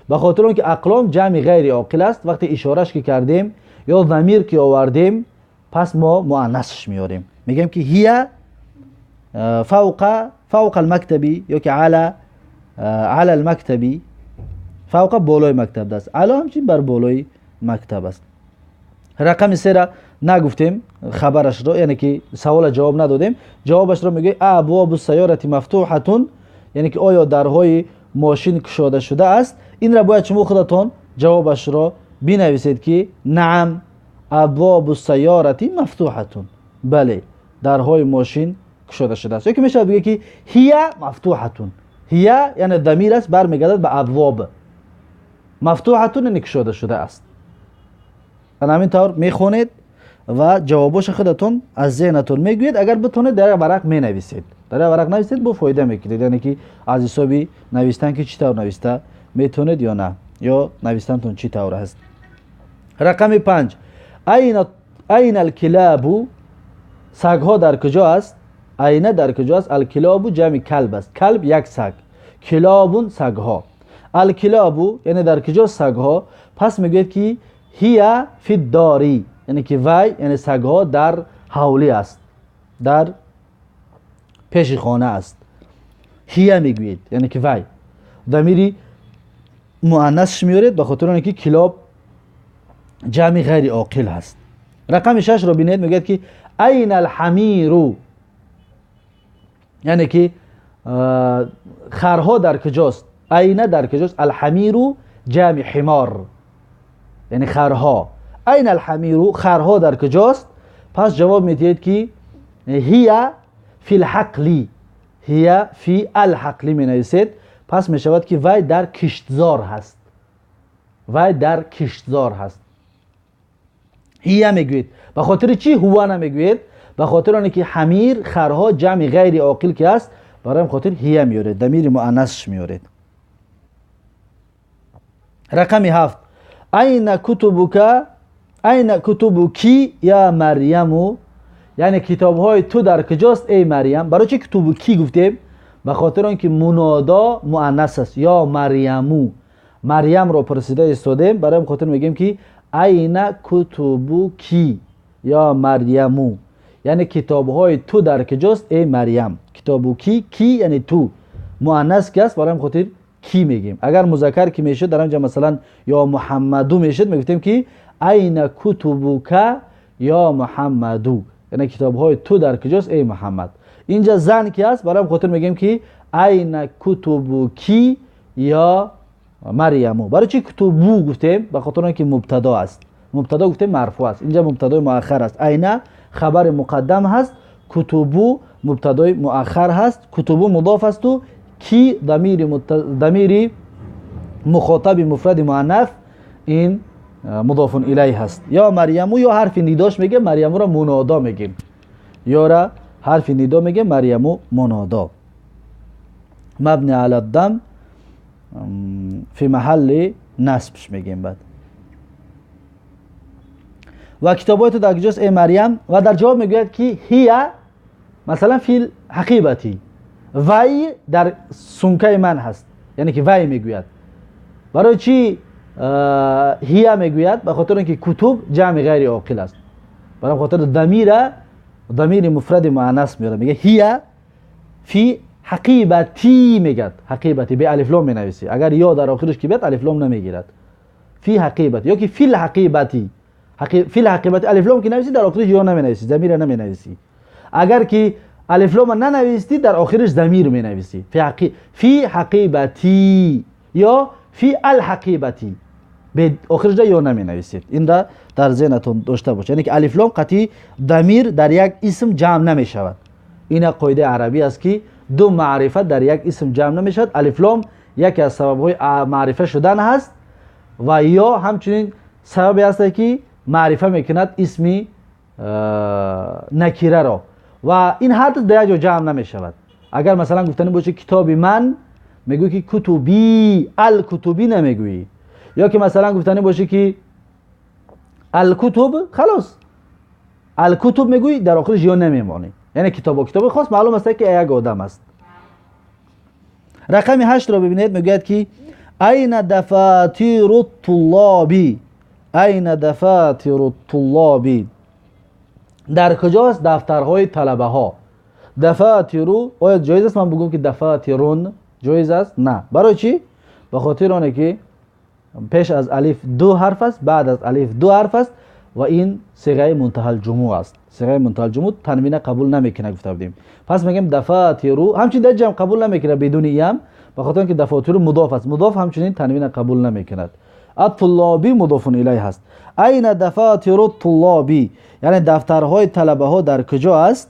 به خاطر اینکه اقلام جمع غیر عاقل است، وقتی اشارهش که کردیم یا ضمیر که آوردیم پس ما مؤنثش میاریم، میگیم که هي فوق المكتب یا که على المكتب، فوق بالای مکتب است، علی همچنین بر بالای مکتب است. رقم 3 را نگفتیم خبرش را، یعنی که سوال جواب ندادیم، جوابش را میگه ابواب السیارة مفتوحة، یعنی که آیا درهای ماشین کشاده شده است؟ این را باید شما خودتون جوابش را بنویسید که نعم ابواب السیارة مفتوحة، بله درهای ماشین کشاده شده است. یا که میشه بگه که هي مفتوحة، هي یعنی ضمیر است برمیگردد به ابواب، مفتوحة یعنی کشاده شده است. همین طور میخونید و جوابش خودتون از ذهنتون میگویید. اگر بتونید در ورق مینویسید، در ورق نویسید با فایده میکنید، یعنی که از حسابی نویستن که چی طور نویسته میتونید یا نه، یا نویستنتون چی طور هست. رقم 5، این الکلاب، سگها در کجا است؟ اینه در کجا است؟ الکلاب جمع کلب است، کلب یک سگ، کلابون سگها، الکلاب یعنی در کجا سگها؟ پس میگوید که هي في الدار، یعنی که وی یعنی سگها در حولی است، در پیش خانه است. هي میگویید یعنی که وی، ضمیری مؤنثش میارید به خاطر اینکه کلاب جمع غیر عاقل هست. رقم 6 رو ببینید، میگه که این الحمیر، یعنی که خرها در کجاست؟ این در کجاست؟ الحمیر جمع حمار یعنی خرها، این الحمیر خرها در کجاست؟ پس جواب میدید که هي في الحقل، هي في الحقل می نویسید، پس می شود که وی در کشتزار هست. Вай дар киштзор ҳаст. Ҳия мегӯед. Ба хотири чӣ ҳува намегӯед? Ба хотири оне ки ҳамир, харҳо ҷамъи ғайри оқил ки аст, барои хотир ҳия меоред, дамири муаннасш меоред. Рақами 7. Айна кутубука, айна кутубуки я Марьяму, яъне китобҳои ту дар куҷост, эй Марьям? Барои чӣ кутубуки гуфтем? Ба хотири он ки мунодо муаннас аст. Ё Марьяму, Марьямро пурсида истодем, барои хотир мегӯем ки айна кутубуки ё Марьяму, яъне китобҳои ту дар куҷост, эй Марьям. Китобуки, ки яъне ту, муаннас ки аст, барои хотир ки мегӯем. Агар музаккар ки мешуд, дар онҷа масалан ё Муҳаммаду мешуд, мегуфтем ки айна кутубука ё Муҳаммаду, яъне китобҳои ту дар куҷост, эй Муҳаммад. Инҷа зан ки аст, барои хотир мегӯем ки айна кутубуки ё Марьяму. Барои чӣ кутубу гуфтем? Ба хотир он ки мубтадо аст. Мубтадо гуфтем марфӯъ аст. Инҷа мубтадои муаххар аст. Айна хабари муқаддам ҳаст, кутубу мубтадои муаххар ҳаст, кутубу мудоф асту ки дамири мухотаби муфради муаннас ин мудофун илайҳ ҳаст. Ё Марьяму ё ҳарфи нидош мегем, Марьямуро мунодо мегем. Ёра ҳарфи нидо мегем, Марьяму мунодо. Мабни ала дам фи маҳалли насбш мегем баъд. Ва китобҳои ту дар куҷост, эй Марьям? Ва дар ҷавоб мегӯяд ки ҳия масалан фил ҳақибати, вай дар сумкаи ман ҳаст, яъне ки вай мегӯяд. Барои чӣ ҳия мегӯяд? Ба хотир он ки кутуб ҷамъи ғайри оқил аст. Барои хотир дамира дамири муфради муаннас меорад, мегӯяд ҳия фи ҳақибати, мегӯяд ҳақибати бе алифлом менависӣ. Агар ё дар охираш ки биёд, алифлом намегирад. Фи ҳақибати ё ки фил ҳақибати, фил ҳақибати алифлом ки нависӣ, дар охираш ё наменависӣ, замира наменависӣ. Агар ки алифлома нанавистӣ, дар охираш замир менависӣ. Фи ҳақибати ё фи алҳақибати, охираш ё наменависед. Инра дар зеҳнатон дошта бошед. Яъне ки алифлом қатъи дамир дар як исм ҷамъ намешавад. Ина қоидаи арабӣ аст ки ду маърифа дар як исм ҷамъ намешавад. Алифлом яке аз сабабҳои маърифа шудан ҳаст ва ё ҳамчунин сабабе ҳаст ки маърифа мекунад исми накираро, ва ин ҳар ду дар як ҷо ҷамъ намешавад. Агар масалан гуфтанӣ бошад китоби ман, мегӯӣ ки кутуби, алкутуби намегӯӣ. Ё ки масалан гуфтанӣ бошад ки алкутуб, халос алкутуб мегӯӣ, дар охираш ё намемонӣ. Яъне китобо, китоби хос маълум аст ки як одам аст. Рақами 8-ро бибинед, мегӯяд ки айна дафатиру туллоби, айна дафатиру туллоби, дар куҷост дафтарҳои талабаҳо? Дафатиру оё ҷоиз аст ман бигӯям ки дафатирун ҷоиз аст? На. Барои чӣ? Ба хотири оне ки пеш аз алиф ду ҳарф аст, баъд аз алиф ду ҳарф аст ва ин сиғаи мунтаҳалҷумӯъ аст. Сиғаи мунтаҳалҷумӯъ танвина қабул намекунад, гуфта будем. Пас мегӯем дафатиру, ҳамчунин дар ҷамъ қабул намекунад бидуни ям, ба хотири он ки дафотиру мудоф аст. Мудоф ҳамчунин танвина қабул намекунад. Ат-туллоби мудофун илайҳ ҳаст. Айна дафатиру туллоби, яъне дафтарҳои талабаҳо дар куҷо аст?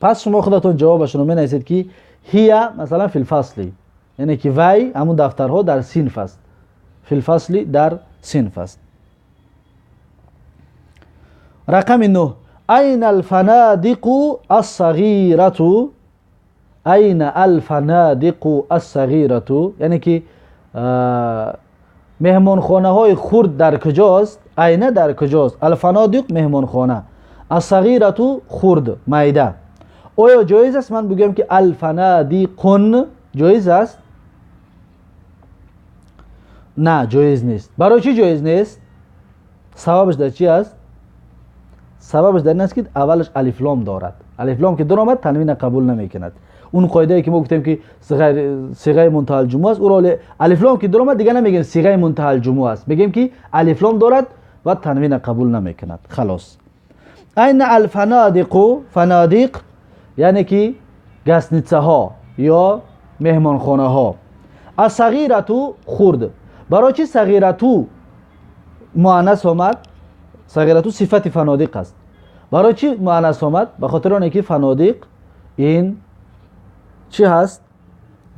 Пас шумо худатон ҷавобашонро менависед ки ҳия масалан филфасли, яъне ки вай ҳамун дафтарҳо дар синф аст. Филфасли дар синф аст. Рақами 9. Айна алфанадиқу ассағирату, айна алфанадиқу ассағирату, яъне ки меҳмонхонаҳои хурд дар куҷост? Айна дар куҷост? Алфанодиқ меҳмонхона, ассағирату хурд, майда. Оё ҷоиз аст ман бигӯям ки алфанадиқун ҷоиз аст? На, ҷоиз нест. Барои чӣ ҷоиз нест? Сабабаш дар чӣ аст? Сабабаш дар ин аст ки аввалаш алифлом дорад. Алифлом ки даромад, танвина қабул намекунад. Он қоидае ки мо гуфтем ки сиғаи мунтаҳалҷумӯъ аст, ӯро алифлом ки даромад, дигар намегӯем сиғаи мунтаҳалҷумӯъ аст, мегӯем ки алифлом дорад ва танвина қабул намекунад. Халос. Айна алфанадиқу, фанадиқ яъне ки гастницаҳо ё меҳмонхонаҳо. Ассағирату хурд. Барои чӣ сағирату муаннас омад? Сағирату сифати фанодиқ аст. Барои чӣ муаннас омад? Ба хотири оне ки фанодиқ ин чӣ ҳаст?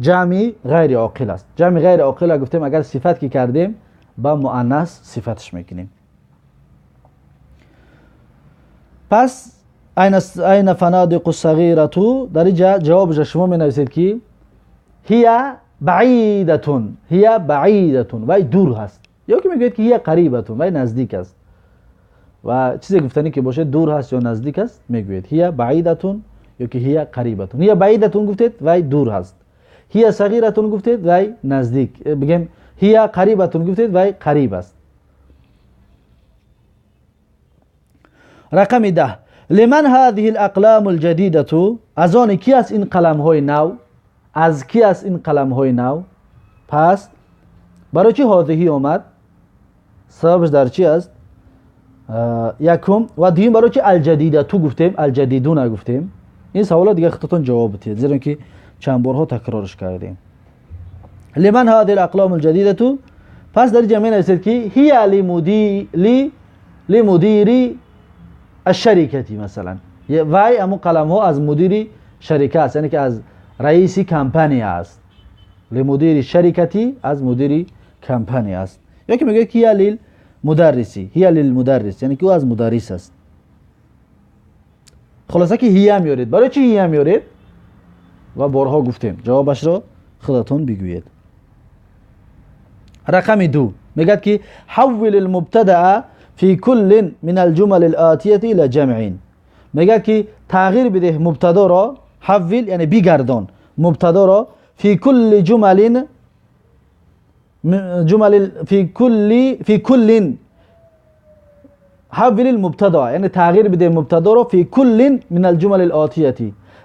Ҷамъи ғайри оқил аст. Ҷамъи ғайри оқила гуфтем, агар сифат ки кардем, به مؤنث صفتش میکنیم. پس این فنادق الصغیره در اینجا جوابش شما می نویسید که هي بعیدتون، هي بعیدتون وای دور هست، یا که میگوید که هي قریبتون وای نزدیک است. و چیزی گفتنی که باشه دور هست یا نزدیک است میگوید هي بعیدتون یا که هي قریبتون. هي بعیدتون گفتید وای دور هست، هي صغیرتون گفتید وای نزدیک، بگیم هي قریبتون گفتید وای قریب است. رقم 10 لمن هذه الاقلام الجدیده، از آن کی است این قلم های نو؟ از کی است این قلم های نو؟ پس برای چی هذه آمد؟ سببش در چی است؟ یکم و دوم برای چی الجدیده تو گفتیم الجدیدون نگفتیم؟ این سوالا دیگه خودتون جواب بدید، زیرا که چند بارها تکرارش کردیم. لمن هذه الاقلام الجدیده، پس در اینجا می نویسید که هي لمدیر الشركة مثلا، وای امو قلم ها از مدیر شرکت است، یعنی که از رئیس کمپانی است. لمدیر شرکتی از مدیر کمپانی است. یا که میگه که هي للمدرسی، هي للمدرس، یعنی که او از مدرس است. خلاصه که هي میارید. برای چی هي میارید؟ و بارها گفتیم جوابش را خودتون بگویید. رقم 2 میگه که حول المبتدأ فی كل من الجمل الآتیه الى جمع، میگه که تغییر بده مبتدا را، حول یعنی بگردان مبتدا را، فی كل جمل جمل فی كل حول المبتدا، یعنی تغییر بده مبتدا را فی كل من الجمل الآتیه،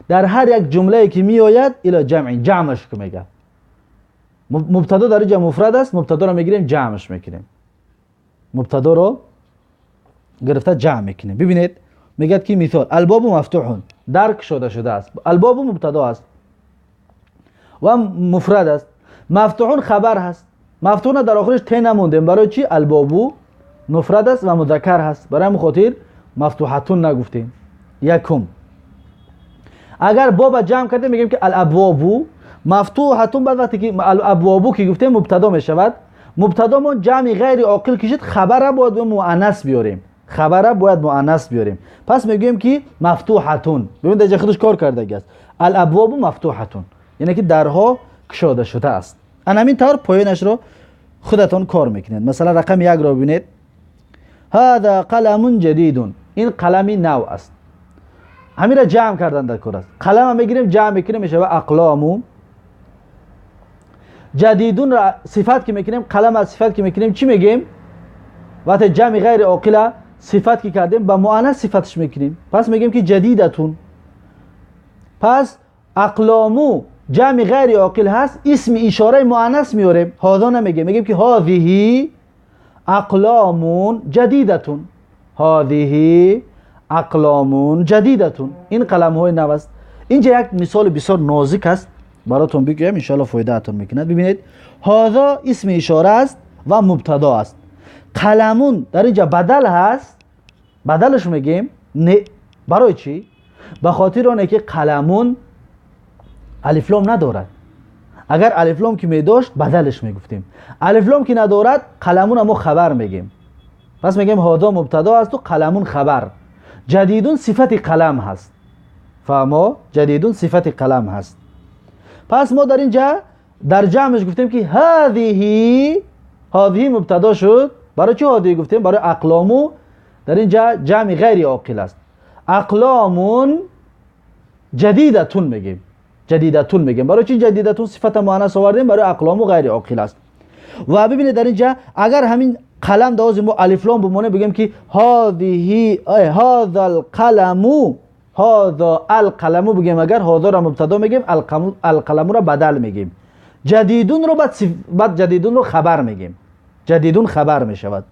در هر یک جمله که می آید الى جمع، جمعش که میگه. مبتدا در اینجا مفرد است، مبتدا را میگیریم جمعش میکنیم، مبتدا را گرفته جمع میکنیم. ببینید میگه که مثال الباب مفتوح، درک شده شده است، الباب مبتدا است و مفرد است، مفتوح خبر هست، مفتوح در آخرش ت نموندیم، برای چی؟ الباب مفرد است و مذکر هست، برای همین خاطر مفتوحتون نگفتیم. یکم اگر باب جمع کردیم میگیم که الابواب مفتوحتون، بعد وقتی که الابواب که گفتیم مبتدا میشود، مبتدامون جمع غیر عاقل کشید، خبر باید مؤنث بیاریم، خبر باید مؤنث بیاریم، پس میگیم که مفتوحتون. ببینید اینجا خودش کار کرده است، الابواب مفتوحتون یعنی که درها کشاده شده است. ان همین طور پایینش رو خودتون کار میکنید. مثلا رقم 1 را ببینید، هذا قلم جدید، این قلمی نو است، همین را جمع کردن در کار است. قلم میگیریم جمع میکنیم میشه اقلامو. جدیدون را صفت که میکنیم، قلم از صفت که میکنیم چی میگیم؟ وقتی جمع غیر عاقله صفت که کردیم با مؤنث صفتش میکنیم، پس میگیم که جدیدتون. پس اقلامو جمع غیر عاقل هست، اسم اشاره مؤنث میاریم، هذا نمیگیم، میگیم که هذه اقلامون جدیدتون، هذه اقلامون جدیدتون، این قلم های نو است. اینجا یک مثال بسیار نازک است براتون بگویم، ان شاء الله فایده اتون میکند. ببینید هذا اسم اشاره است و مبتدا است، قلمون در اینجا بدل هست، بدلش میگیم نه. برای چی؟ به خاطر آنه که قلمون الف لام ندارد. اگر الف لام که میداشت بدلش میگفتیم، الف لام که ندارد قلمون ما خبر میگیم. پس میگیم هذا مبتدا است و قلمون خبر. جدیدون صفت قلم هست، فهمو؟ جدیدون صفت قلم هست. پس ما در اینجا در جمعش گفتیم که هذه، هذه مبتدا شد. برای چی هذه گفتیم؟ برای اقلامو در اینجا جمع غیر عاقل است. اقلامون جدیدتون میگیم، جدیدتون میگیم. برای چی جدیدتون صفت مؤنث آوردیم؟ برای اقلامو غیر عاقل است. و ببینید در اینجا اگر همین قلم دوازیم ما الف لام بمونه بگیم که هذه هذا القلم، هذا القلم بگیم، اگر هذا را مبتدا میگیم، القلم را بدل میگیم، جدیدون رو بعد جدیدون رو خبر میگیم، جدیدون خبر میشود.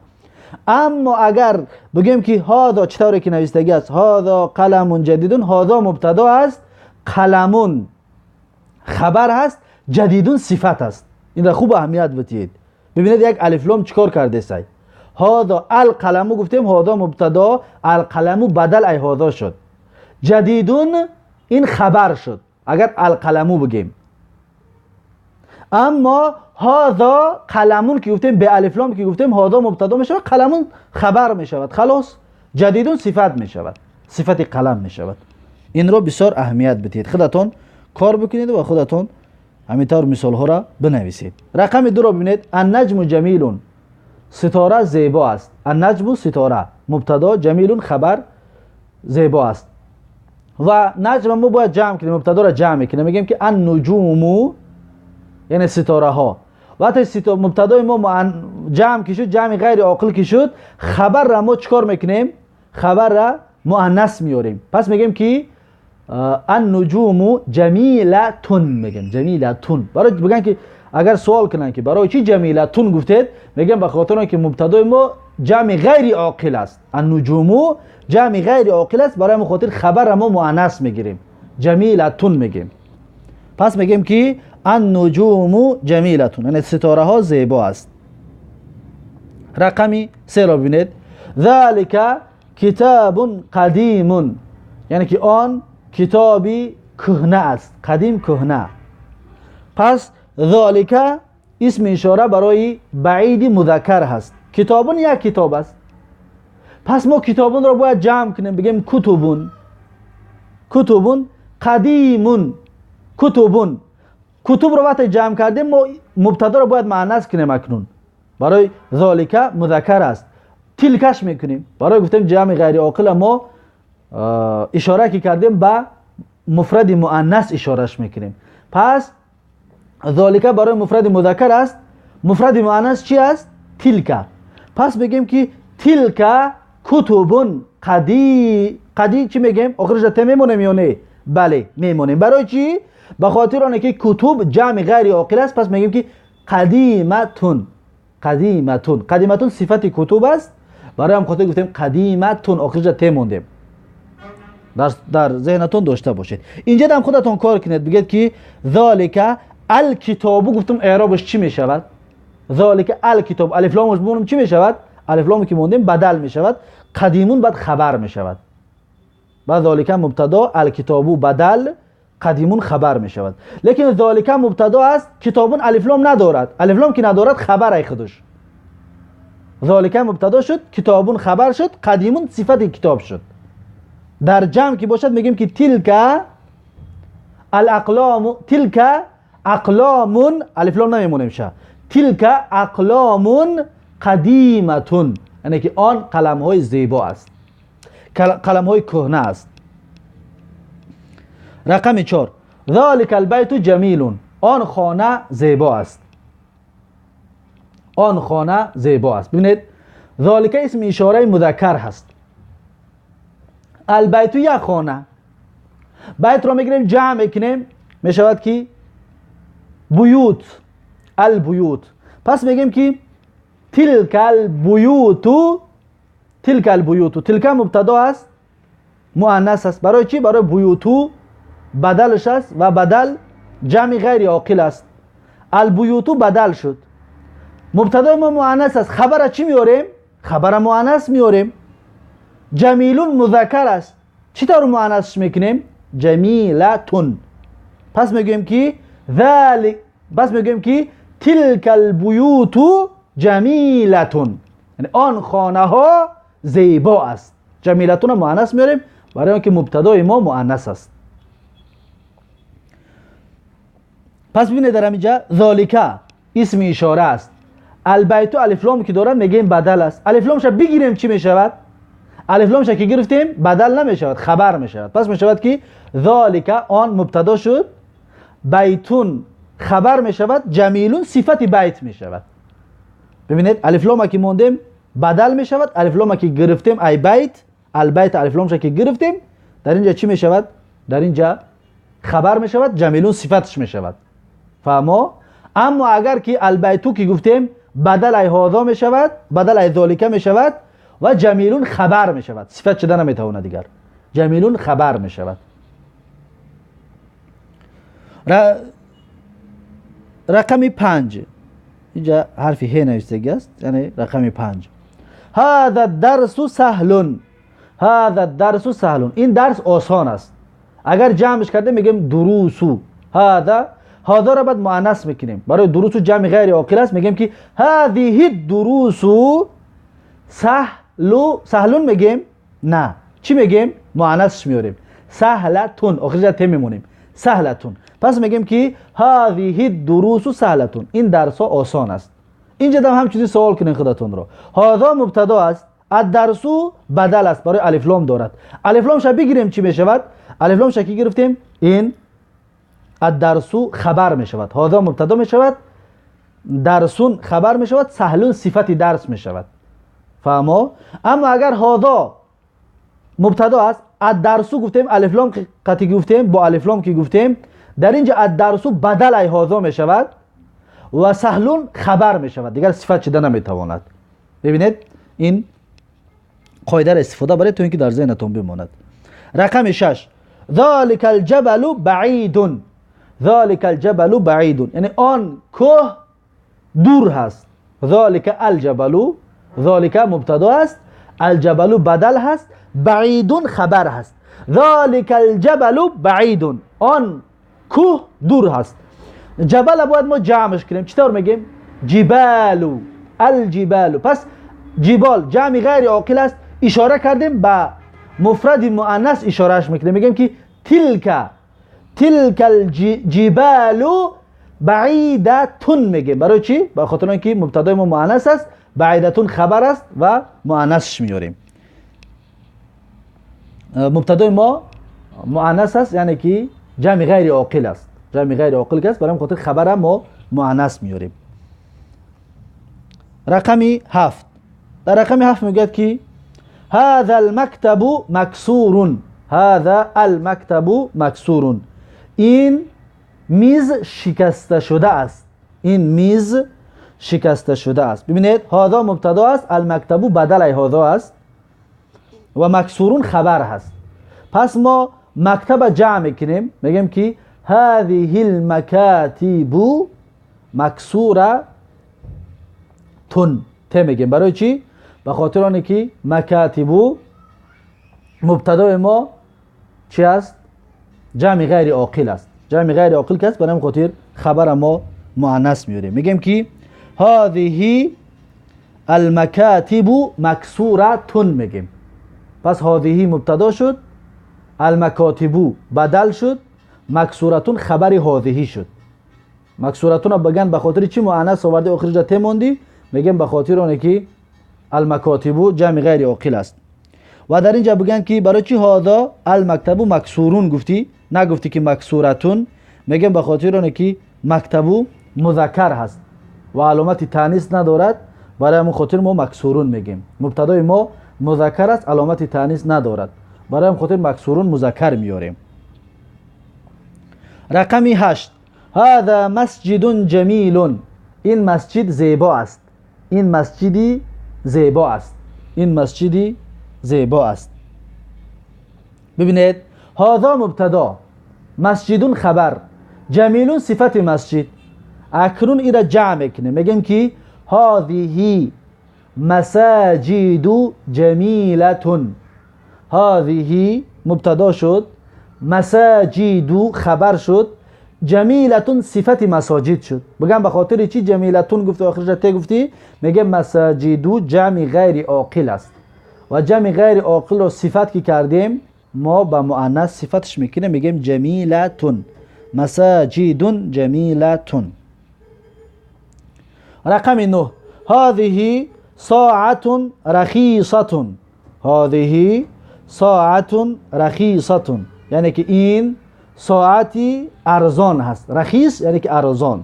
اما اگر بگیم که هذا چطوری که نوشتگی است، هذا قلم جدیدون، هذا مبتدا است، قلمون خبر هست، جدیدون صفت است. این را خوب اهمیت بدید. ببینید یک الف لام چیکار کرده سای؟ هذا القلم گفتیم، هذا مبتدا، القلم بدل ای هذا شد، جدیدون این خبر شد اگر القلمو بگیم. اما هذا قلمون که گفتیم به الف لام که گفتیم هذا مبتدا میشود، قلمون خبر میشود، خلاص جدیدون صفت میشود، صفت قلم میشود. این رو بسیار اهمیت بدهید، خودتون کار بکنید و خودتون همینطور مثال ها را بنویسید. رقم 2 را ببینید. النجم جمیلون، ستاره زیبا است. النجم ستاره مبتدا، جمیلون خبر، زیبا است. و نجم ما باید جمع کنیم، مبتدا را جمع کنیم، میگیم که النجوم یعنی ستاره ها. وقتی مبتدای ما جمع که شد، جمع غیر عاقل که شد، خبر را ما چیکار میکنیم؟ خبر را مؤنث میاریم. پس میگیم که النجوم جمیلتون، میگیم جمیلتون. برای بگن که اگر سوال کنن که برای چی جمیلتون گفتید، میگم به خاطر اینکه مبتدای ما جمع غیر عاقل است. النجوم جمع غیر عاقل است، برای خاطر خبر ما مؤنث میگیریم، جمیلتون میگیم. پس میگیم که النجوم جمیلتون یعنی ستاره ها زیبا است. رقمی 3 را ببینید. ذالک کتاب قدیم، یعنی که آن کتابی کهنه است، قدیم کهنه. پس ذالک اسم اشاره برای بعید مذکر هست. کتابون یک کتاب است، پس ما کتابون را باید جمع کنیم، بگیم کتبون، کتبون قدیمون، کتبون. کتب رو وقتی جمع کردیم ما مبتدا رو باید مؤنث کنیم. اکنون برای ذالک مذکر است، تلکش میکنیم. برای گفتیم جمع غیر عاقل ما اشاره که کردیم به مفرد مؤنث اشارهش میکنیم. پس ذالک برای مفرد مذکر است، مفرد مؤنث چی است؟ تلک. پس بگیم که تلک کتبون قدی، قدی چی میگیم؟ آخرش ت میمونیم یا نه؟ بله میمونیم. برای چی؟ به خاطر آنکه که کتب جمع غیر عاقل است. پس میگیم که قدیمتون، قدیمتون، قدیمتون صفت کتب است. برای هم خاطر گفتیم قدیمتون، آخرش ت موندیم. در ذهنتون داشته باشید. اینجا هم خودتون کار کنید، بگید که ذالک الکتابو، گفتم اعرابش چی میشود؟ ذالک الکتاب، الف لامش بمونم چی میشود؟ الف لامی که موندیم بدل میشود، قدیمون بعد خبر میشود. بعد ذالک مبتدا، الکتابو بدل، قدیمون خبر میشود. لیکن ذالک مبتدا است، کتابون الف لام ندارد، الف لام که ندارد خبر ای خودش. ذالک مبتدا شد، کتابون خبر شد، قدیمون صفت کتاب شد. در جمع که باشد میگیم که تلک الاقلام، تلک اقلامون، الف لام نمیمونیم شه، تلک اقلامون قدیمتون، یعنی که آن قلم های زیبا است، قلم های کهنه است. رقم 4، ذالک البیت جمیل، آن خانه زیبا است، آن خانه زیبا است. ببینید ذالک اسم اشاره مذکر هست، البیت یک خانه، بیت رو میگیریم جمع میکنیم میشود که بیوت، البیوت. پس میگیم که تلک البیوت، تلک البیوت، تلک مبتدا است، مؤنث است. برای چی؟ برای بیوتو بدلش است و بدل جمع غیر عاقل است. البیوتو بدل شد، مبتدای ما مؤنث است، خبر چی میاریم؟ خبر مؤنث میاریم. جمیلون مذکر است، چطور مؤنثش میکنیم؟ جمیلتون. پس میگیم که ذالک، پس میگیم که تلک البیوت جمیلتون، یعنی آن خانه ها زیبا است. جمیلتون مؤنث میاریم برای اینکه مبتدای ما مؤنث است. پس ببینید در اینجا ذالک اسم اشاره است، البیت الف لام که دارن میگیم بدل است. الف لامش بگیریم چی میشود؟ الف لامش که گرفتیم بدل نمیشود، خبر میشود. پس میشود که ذالک آن مبتدا شد، بیتون خبر میشود، جمیلون صفت بیت میشود. ببینید الف لام که موندیم بدل میشود، الف لام که گرفتیم ای بیت، البیت الف لامش که گرفتیم در اینجا چی میشود؟ در اینجا خبر میشود، جمیلون صفتش میشود. فهمو؟ اما اگر که البیتو که گفتیم بدل ای هذا میشود، بدل ای ذالک میشود و جمیلون خبر میشود، صفت شده نمیتواند دیگر، جمیلون خبر میشود. رقم 5، اینجا حرف ه نوشته است، یعنی رقم 5. هذا الدرس سهل، هذا الدرس سهل، این درس آسان است. اگر جمعش کرده میگیم دروسو. هذا هذا را بعد مؤنث میکنیم. برای دروس جمع غیر عاقل است، میگیم که هذه الدروس سهل. سهلون میگیم؟ نه، چی میگیم؟ مؤنثش میاریم، سهلتون، آخرش ت میمونیم، سهلتون. پس میگیم که هذه الدروس سهلتون، این درس ها آسان است. اینجا هم همچنین سوال کنین خودتون رو. هذا مبتدا است، الدرس بدل است، برای الف لام دارد. الف لام ش بگیریم چی میشود؟ الف لام ش که گرفتیم این الدرس خبر میشود. هذا مبتدا میشود، درسون خبر میشود، سهلون صفت درس میشود. فهمو؟ اما اگر هذا مبتدا است، الدرس گفتیم، الف لام قطعی گفتیم، با الف لام که گفتیم، در اینجا الدرس بدل ای هذا میشود و سهلون خبر میشود، دیگر صفت شده نمیتواند. ببینید این قاعده را استفاده برای تو اینکه در ذهنتون بماند. رقم 6، ذلك الجبل بعید. ذلك الجبل بعید یعنی آن کوه دور هست. ذلك الجبل، ذلك مبتدا است، الجبل بدل هست، بعید خبر هست. ذلك الجبل بعید، آن کوه دور هست. جبل باید ما جمعش کنیم. چطور میگیم؟ جبالو، الجبالو. پس جبال جمع غیر عاقل است، اشاره کردیم به مفرد مؤنث، اشارهش میکنیم، میگیم که تلک، تلک الجبال بعیدتون میگیم. برای چی؟ به خاطر اینکه مبتدای ما مؤنث است، بعیدتون خبر است و مؤنثش میاریم. مبتدای ما مؤنث است، یعنی که جمع غیر عاقل است. جمع غیر عاقل است، برای خاطر خبر ما مؤنث میاریم. رقم 7، در رقم 7 میگه که هذا المكتب مكسور. هذا المكتب مكسور، این میز شکسته شده است. این میز شکسته شده است. ببینید هذا مبتدا است، المکتب بدل هذا است و مکسورون خبر هست. پس ما مکتب جمع میکنیم، میگیم که هذه المکاتب مکسوره تون، ت میگیم. برای چی؟ به خاطر آنه که مکاتب مبتدای ما چی است؟ جمع غیر عاقل است. جمع غیر عاقل که است، برای خاطر خبر ما مؤنث میاریم. میگیم که هذه المکاتب مکسوره میگیم. پس هذه مبتدا شد، المکاتب بدل شد، مکسورتون خبر هذه شد. مکسورتون بگن به خاطر چی مؤنث آورده آخرش ت موندی؟ میگیم به خاطر آنه که المکاتب جمع غیر عاقل است. و در اینجا بگن که برای چی هذا المکتب مکسورون گفتی، نگفتی که مکسورتون؟ میگم به خاطر آنه که مکتب مذکر هست و علامت تانیث ندارد، برای همون خاطر ما مکسورون میگیم. مبتدای ما مذکر است، علامت تانیث ندارد، برای همون خاطر مکسورون مذکر میاریم. رقم 8، هذا مسجد جمیل، این مسجد زیبا است. این مسجدی زیبا است. این مسجدی زیبا است. ببینید هذا مبتدا، مسجدون خبر، جمیلون صفت مسجد. اکنون ایرا جمع میکنیم، میگیم که هذه مساجد جمیلتون. هذه مبتدا شد، مساجد خبر شد، جمیلتون صفت مساجد شد. بگم به خاطر چی جمیلتون گفت آخرش ته گفتی؟ میگه مساجد جمع غیر عاقل است و جمع غیر عاقل رو صفت که کردیم ما به مؤنث صفتش میکنیم، میگیم جمیلتون، مساجد جمیلتون. رقم 9، هذه ساعة رخیصة. هذه ساعة رخیصة یعنی که این ساعتی ارزان هست. رخیص یعنی که ارزان.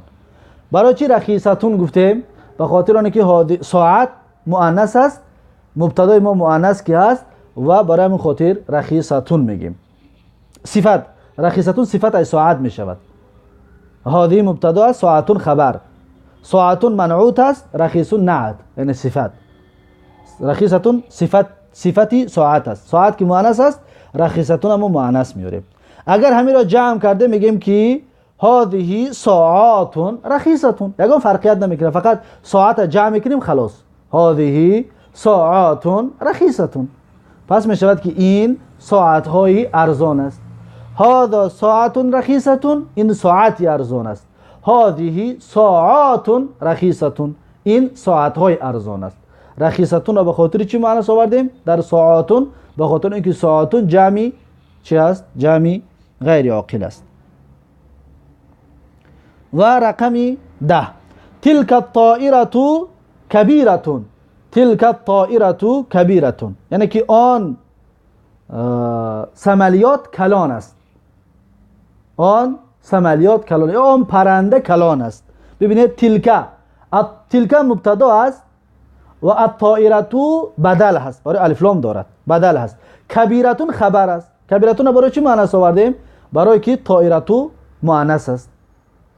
برای چی رخیصتون گفتیم؟ به خاطر آنکه ساعت مؤنث است، مبتدای ما مؤنث که هست و برای همین خاطر رخیصتون میگیم. صفت رخیصتون صفت ای ساعت میشود. هذه مبتدا است، ساعتون خبر، ساعتون منعوت است، رخیصون نعت یعنی صفت. رخیصتون صفت، صفتی ساعت است. ساعت که مؤنث است، رخیصتون هم مؤنث میاریم. اگر همین را جمع کرده میگیم که هذه ساعات رخیصتون، یگان فرقیت نمیکنه، فقط ساعت جمع میکنیم خلاص. هذه ساعات رخیصتون، پس میشود که این ساعت های ارزان است. هذا ساعت رخیصتون، این ساعتی ارزان است. هذه ساعات رخیصة، این ساعت‌های ارزان است. رخیصتون را به خاطر چی مؤنث آوردیم؟ در ساعتون به خاطر اینکه ساعتون جمعی چی است؟ جمعی غیر عاقل است. و رقم 10، تلك الطائرة كبيرة. تلك الطائرة كبيرة یعنی که آن سملیات کلان است. آن سملیات کلان یا آن پرنده کلان است. ببینید تلک، تلک مبتدا است و الطائرة بدل هست، برای الف لام دارد، بدل هست. کبیرتون خبر است. کبیرتون برای چی مؤنث آوردیم؟ برای که طائرة مؤنث است.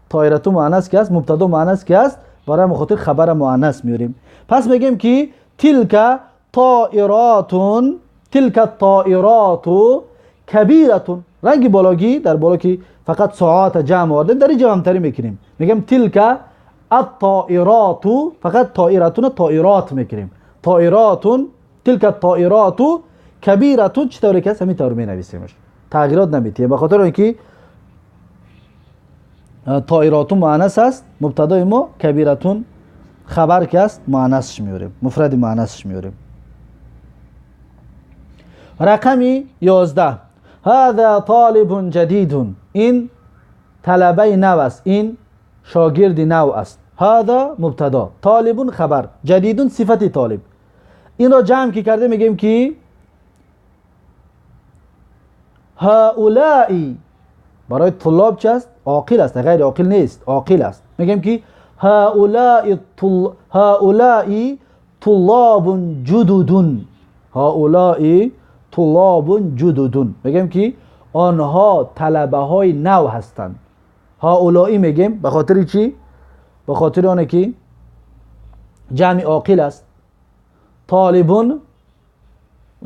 طائرة مؤنث که است، مبتدا مؤنث که است، برای خاطر خبر مؤنث میاریم. پس میگیم که تلک طائراتون، تلک الطائرات کبیرتون. رنگ بالاگی در بالا که فقط ساعات جمع آوردیم، در اینجا همتری میکنیم، میگیم تلک الطائرات، فقط طائرتون طائرات میکنیم، طائراتون، تلک الطائرات کبیرتون. چطوری که هست همین طور می نویسیمش، تغییرات نمیتیم، به خاطر اینکه طائراتون مؤنث است مبتدای ما، کبیرتون خبر که است مؤنثش میاریم، مفرد مؤنثش میاریم. رقم 11، هذا طالب جدید. این طلبه نو است، این شاگرد نو است. هذا مبتدا، طالب خبر، جدید صفت طالب. این را جمع که کرده میگیم که هؤلاء برای طلاب چه است؟ عاقل است، غیر عاقل نیست، عاقل است. میگیم که هؤلاء هؤلاء طلاب جدد. هؤلاء طلاب جدد میگیم که آنها طلبه های نو هستند. هؤلاء میگیم به خاطر چی؟ به خاطر آنه که جمع عاقل است. طالبون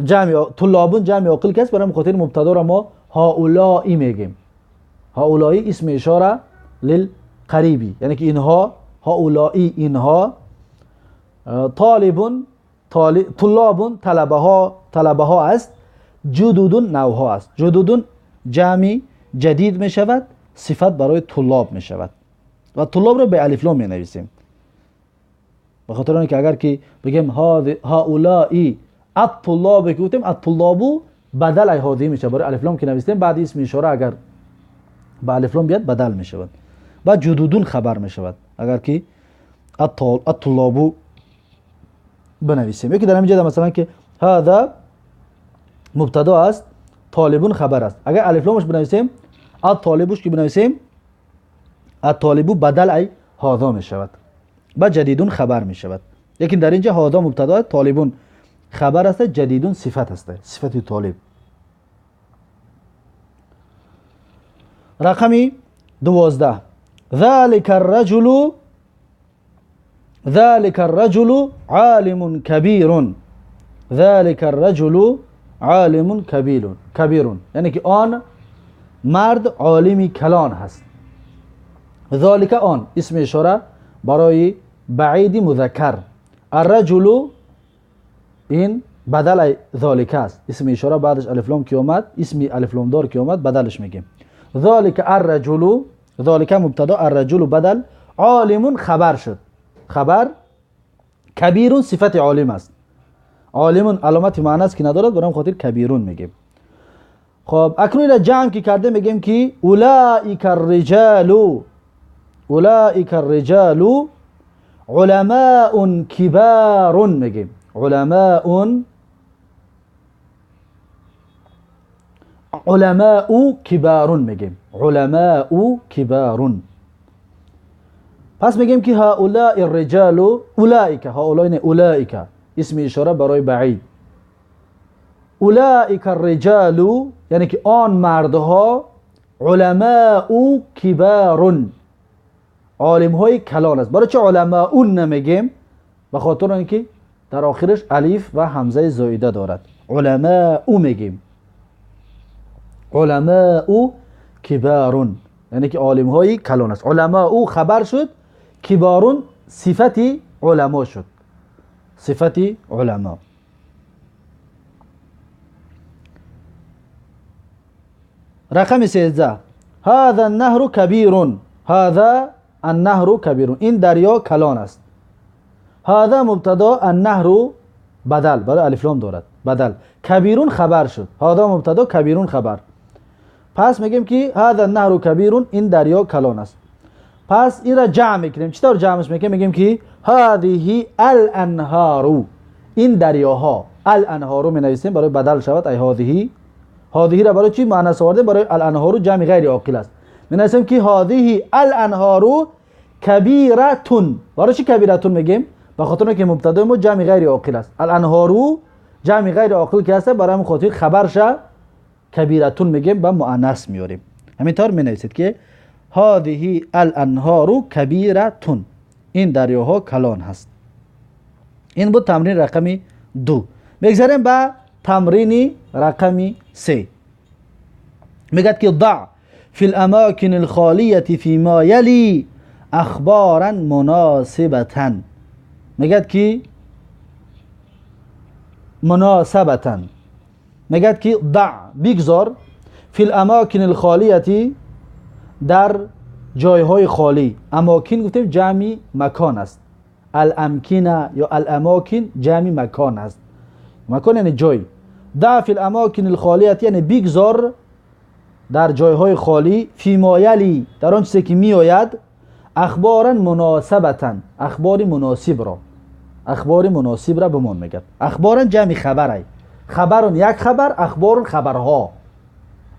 جمع، طلابون جمع عاقل که است، برای خاطر مبتدا را ما هؤلاء میگیم. هؤلاء اسم اشاره للقریبی، یعنی که اینها، هؤلاء اینها، طالبون طلابون طلبه ها، طلبه ها است، جدودون نوها است. جدودون جمع جدید می شود، صفت برای طلاب می شود و طلاب را به الف لام می نویسیم، به خاطر اینکه اگر که بگیم هؤلاء الطلاب که گفتیم، الطلاب بدل هذه می شود، برای الف لام که نویسیم بعد اسم اشاره اگر به الف لام بیاد بدل می شود و جدودون خبر می شود اگر که الطلاب بنویسیم. یکی در اینجا مثلا که هذا مبتدا است، طالبون خبر است، اگر الف لامش بنویسیم، الطالبوش که بنویسیم، الطالبو بدل ای هذا می شود و جدیدون خبر می شود. لیکن در اینجا هذا مبتدا، طالبون خبر است، جدیدون صفت است، صفت طالب. رقم 12، ذلك الرجل، ذلك الرجل عالم كبير. ذلك الرجل عالم كبير، كبير یعنی که آن مرد عالمی کلان هست. ذلك آن اسم اشاره برای بعید مذکر، الرجل این بدل ذلك است، اسم اشاره بعدش الف لام که اومد، اسم الف لام دار که اومد بدلش میگیم. ذلك الرجل، ذلك مبتدا، الرجل بدل، عالم خبر شد، خبر، کبیرون صفت عالم است، عالم علامت معنی است که ندارد، برای خاطر کبیرون میگیم. خب اکنون را جمع که کرده میگیم که اولئک الرجال، اولئک الرجال علماء کبار میگیم، علماء، علماء کبار میگیم، علماء کبار. پس میگیم که هؤلاء الرجال، اولئک، هؤلاء نه، اولئک اسم اشاره برای بعید، اولئک الرجال یعنی که آن مردها، علماء کبار عالم های کلان است. برای چه علماء نمیگیم؟ به خاطر اینکه در آخرش الف و همزه زائده دارد. علماء میگیم، علماء کبارون یعنی که عالم های کلان است. علماء خبر شد، کبارون صفت علما شد، صفت علما. رقم 13، هذا النهر كبير. هذا النهر کبیر، این دریا کلان است. هذا مبتدا، النهر بدل، برای الف لام دارد بدل، کبیرون خبر شد. هذا مبتدا، کبیرون خبر. پس میگیم که هذا النهر کبیرون، این دریا کلان است. پس این را جمع میکنیم. چطور جمعش میکنیم؟ میگیم که هذه الانهار، این دریاها. الانهار می نویسیم برای بدل شود. ای هذه، هذه را برای چی مؤنث آوردیم؟ برای الانهار جمع غیر عاقل است. می نویسیم که هذه الانهار کبیرتون. برای چی کبیرتون میگیم؟ به خاطر اینکه مبتدا ما جمع غیر عاقل است. الانهار جمع غیر عاقل که هست، برای همین خاطر خبرش کبیرتون میگیم، به مؤنث میاریم. همینطور می نویسید که هذه الانهار کبیرتون، این دریاها کلان هست. این بود تمرین رقم 2. میگذریم به تمرین رقم 3. میگد که ضع فی الاماکن الخالیة فيما یلی اخبارا مناسبتا. میگد که مناسبتا، میگد که ضع بگذار، فی الاماکن الخالیة در جایهای خالی. اماکن گفتیم جمع مکان است. الامکنه یا الاماکن جمع مکان است. مکان یعنی جای. ضع فی الاماکن الخالیة یعنی بگذار در جایهای خالی، فی ما یلی در آن چیزی که میآید، اخبارا مناسبتا، اخبار مناسب را، اخبار مناسب را بمان میگد. اخبارا جمع خبره، خبرون یک خبر، اخبارون خبرها،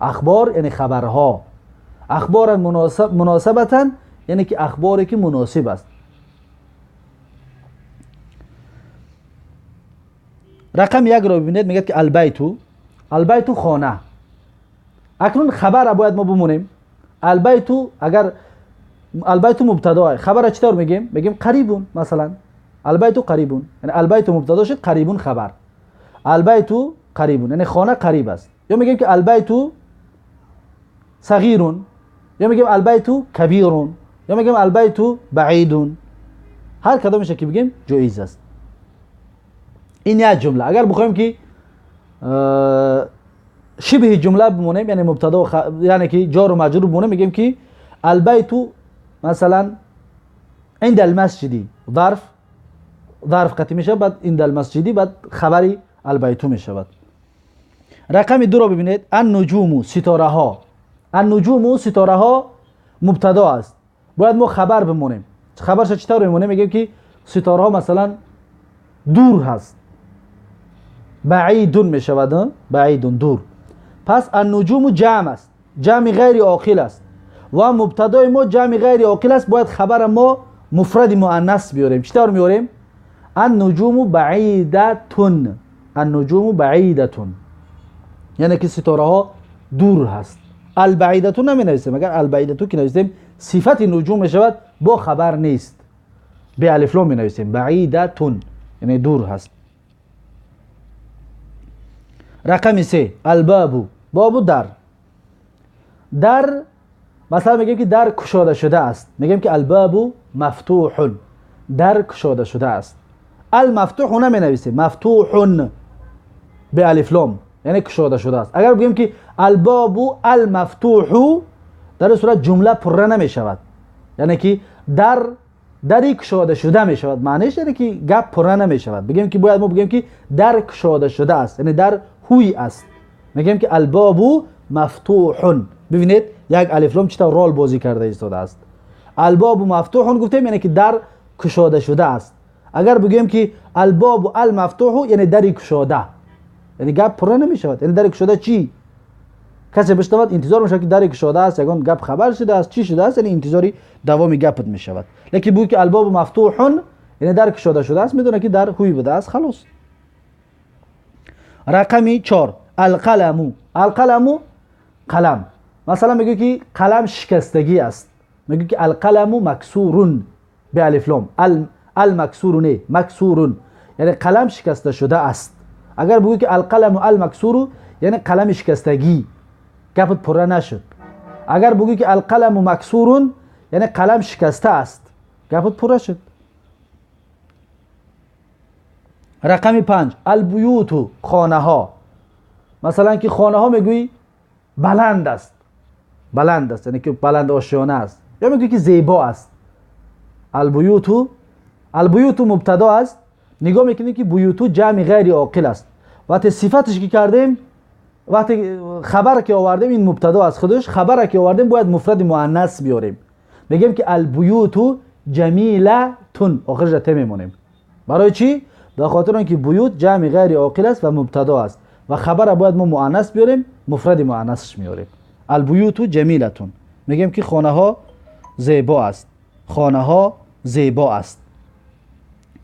اخبار یعنی خبرها. اخبارا مناسبتا یعنی که اخباری که مناسب است. رقم 1 را ببینید، میگه که البیتو، البیتو خانه. اکنون خبر را باید ما بمونیم. البیتو اگر البیتو مبتدا، خبر را چطور میگیم؟ میگیم قریبون. مثلا البیتو قریبون، یعنی البیتو مبتدا شد، قریبون خبر. البیتو قریبون یعنی خانه قریب است. یا میگیم که البیتو صغیرون، یا میگیم البیتو کبیرون، یا میگیم البیتو بعیدون. هر کدامش که بگیم جایز است. این یک جمله. اگر بخوایم که شبه جمله بمونیم، یعنی مبتدا یعنی که جار و مجرور بمونیم، میگیم که البیتو مثلا عند المسجدی، ظرف، ظرف قطعی میشه، بعد عند المسجدی، بعد خبری البیتو میشود. رقم 2 رو ببینید، النجوم ستاره ها. النجوم ستاره ها مبتدا است، باید ما خبر بمونیم. خبرش چطور میمونیم؟ میگیم که ستاره ها مثلا دور هست، بعیدون میشود، بعیدون دور. پس النجوم جمع است، جمع غیر عاقل است و مبتدای ما جمع غیر عاقل است، باید خبر ما مفرد مؤنث بیاریم. چطور میاریم؟ النجوم بعیدتون، النجوم بعیدتون یعنی که ستاره ها دور هست. البعیدتون نمی نویسیم، اگر البعیدتون که نویسیم صفت نجوم میشود، با خبر نیست، به الف لام می نویسیم بعیدتون یعنی دور هست. رقم 3 الباب، باب در. در مثلا میگیم که در کشاده شده است، میگیم که الباب مفتوح، در کشاده شده است. المفتوح نمی نویسیم، مفتوح به الف لام یعنی کشاده شده است. اگر بگیم که الباب المفتوح، در صورت جمله پره نمی شود، یعنی که در دری کشاده شده می شود، معنیش یعنی که گپ پره نمی شود. بگیم که باید ما بگیم که در کشاده شده است، یعنی در هوی است. میگیم که الباب مفتوح. ببینید یک الف لام چطور رول بازی کرده ایستاده است. الباب مفتوح گفتیم یعنی که در کشاده شده است. اگر بگیم که الباب المفتوح یعنی دری کشاده، یعنی گپ پره نمی شود. یعنی در کشاده چی؟ کسی بشنود انتظار میشود که در کشاده است، یگان گپ خبر شده است، چی شده است، یعنی انتظاری دوامی گپت می شود. لیکن بگو که الباب مفتوح یعنی در کشاده شده است، میدونه که در هوی بوده است، خلاص. رقم 4 القلم. القلم قلم. مثلا میگه که قلم شکستگی است، میگه که القلم مکسور به الف لام، المکسور نه مکسور، یعنی قلم شکسته شده است. اگر بگویی که القلم المکسور یعنی قلم شکستگی، گپت پره نشد. اگر بگویی که القلم مکسور یعنی قلم شکسته است، گپت پره شد. رقم 5 البیوت خانه ها. مثلا که خانه ها میگویی بلند است، بلند است یعنی که بلند آشیانه است، یا میگویی که زیبا است. البیوت، البیوت مبتدا است. نگاه میکنیم که بیوتو جمع غیر عاقل است. وقتی صفتش که کردیم، وقتی خبر که آوردیم، این مبتدا از خودش، خبر که آوردیم باید مفرد مؤنث بیاریم. میگیم که البیوت جمیلتون، آخرش ت میمونیم. برای چی؟ به خاطر اینکه بیوت جمع غیر عاقل است و مبتدا است و خبر باید ما مؤنث بیاریم، مفرد مؤنثش میاریم. البیوت جمیلتون، میگیم که خانه ها زیبا است. خانه ها زیبا است.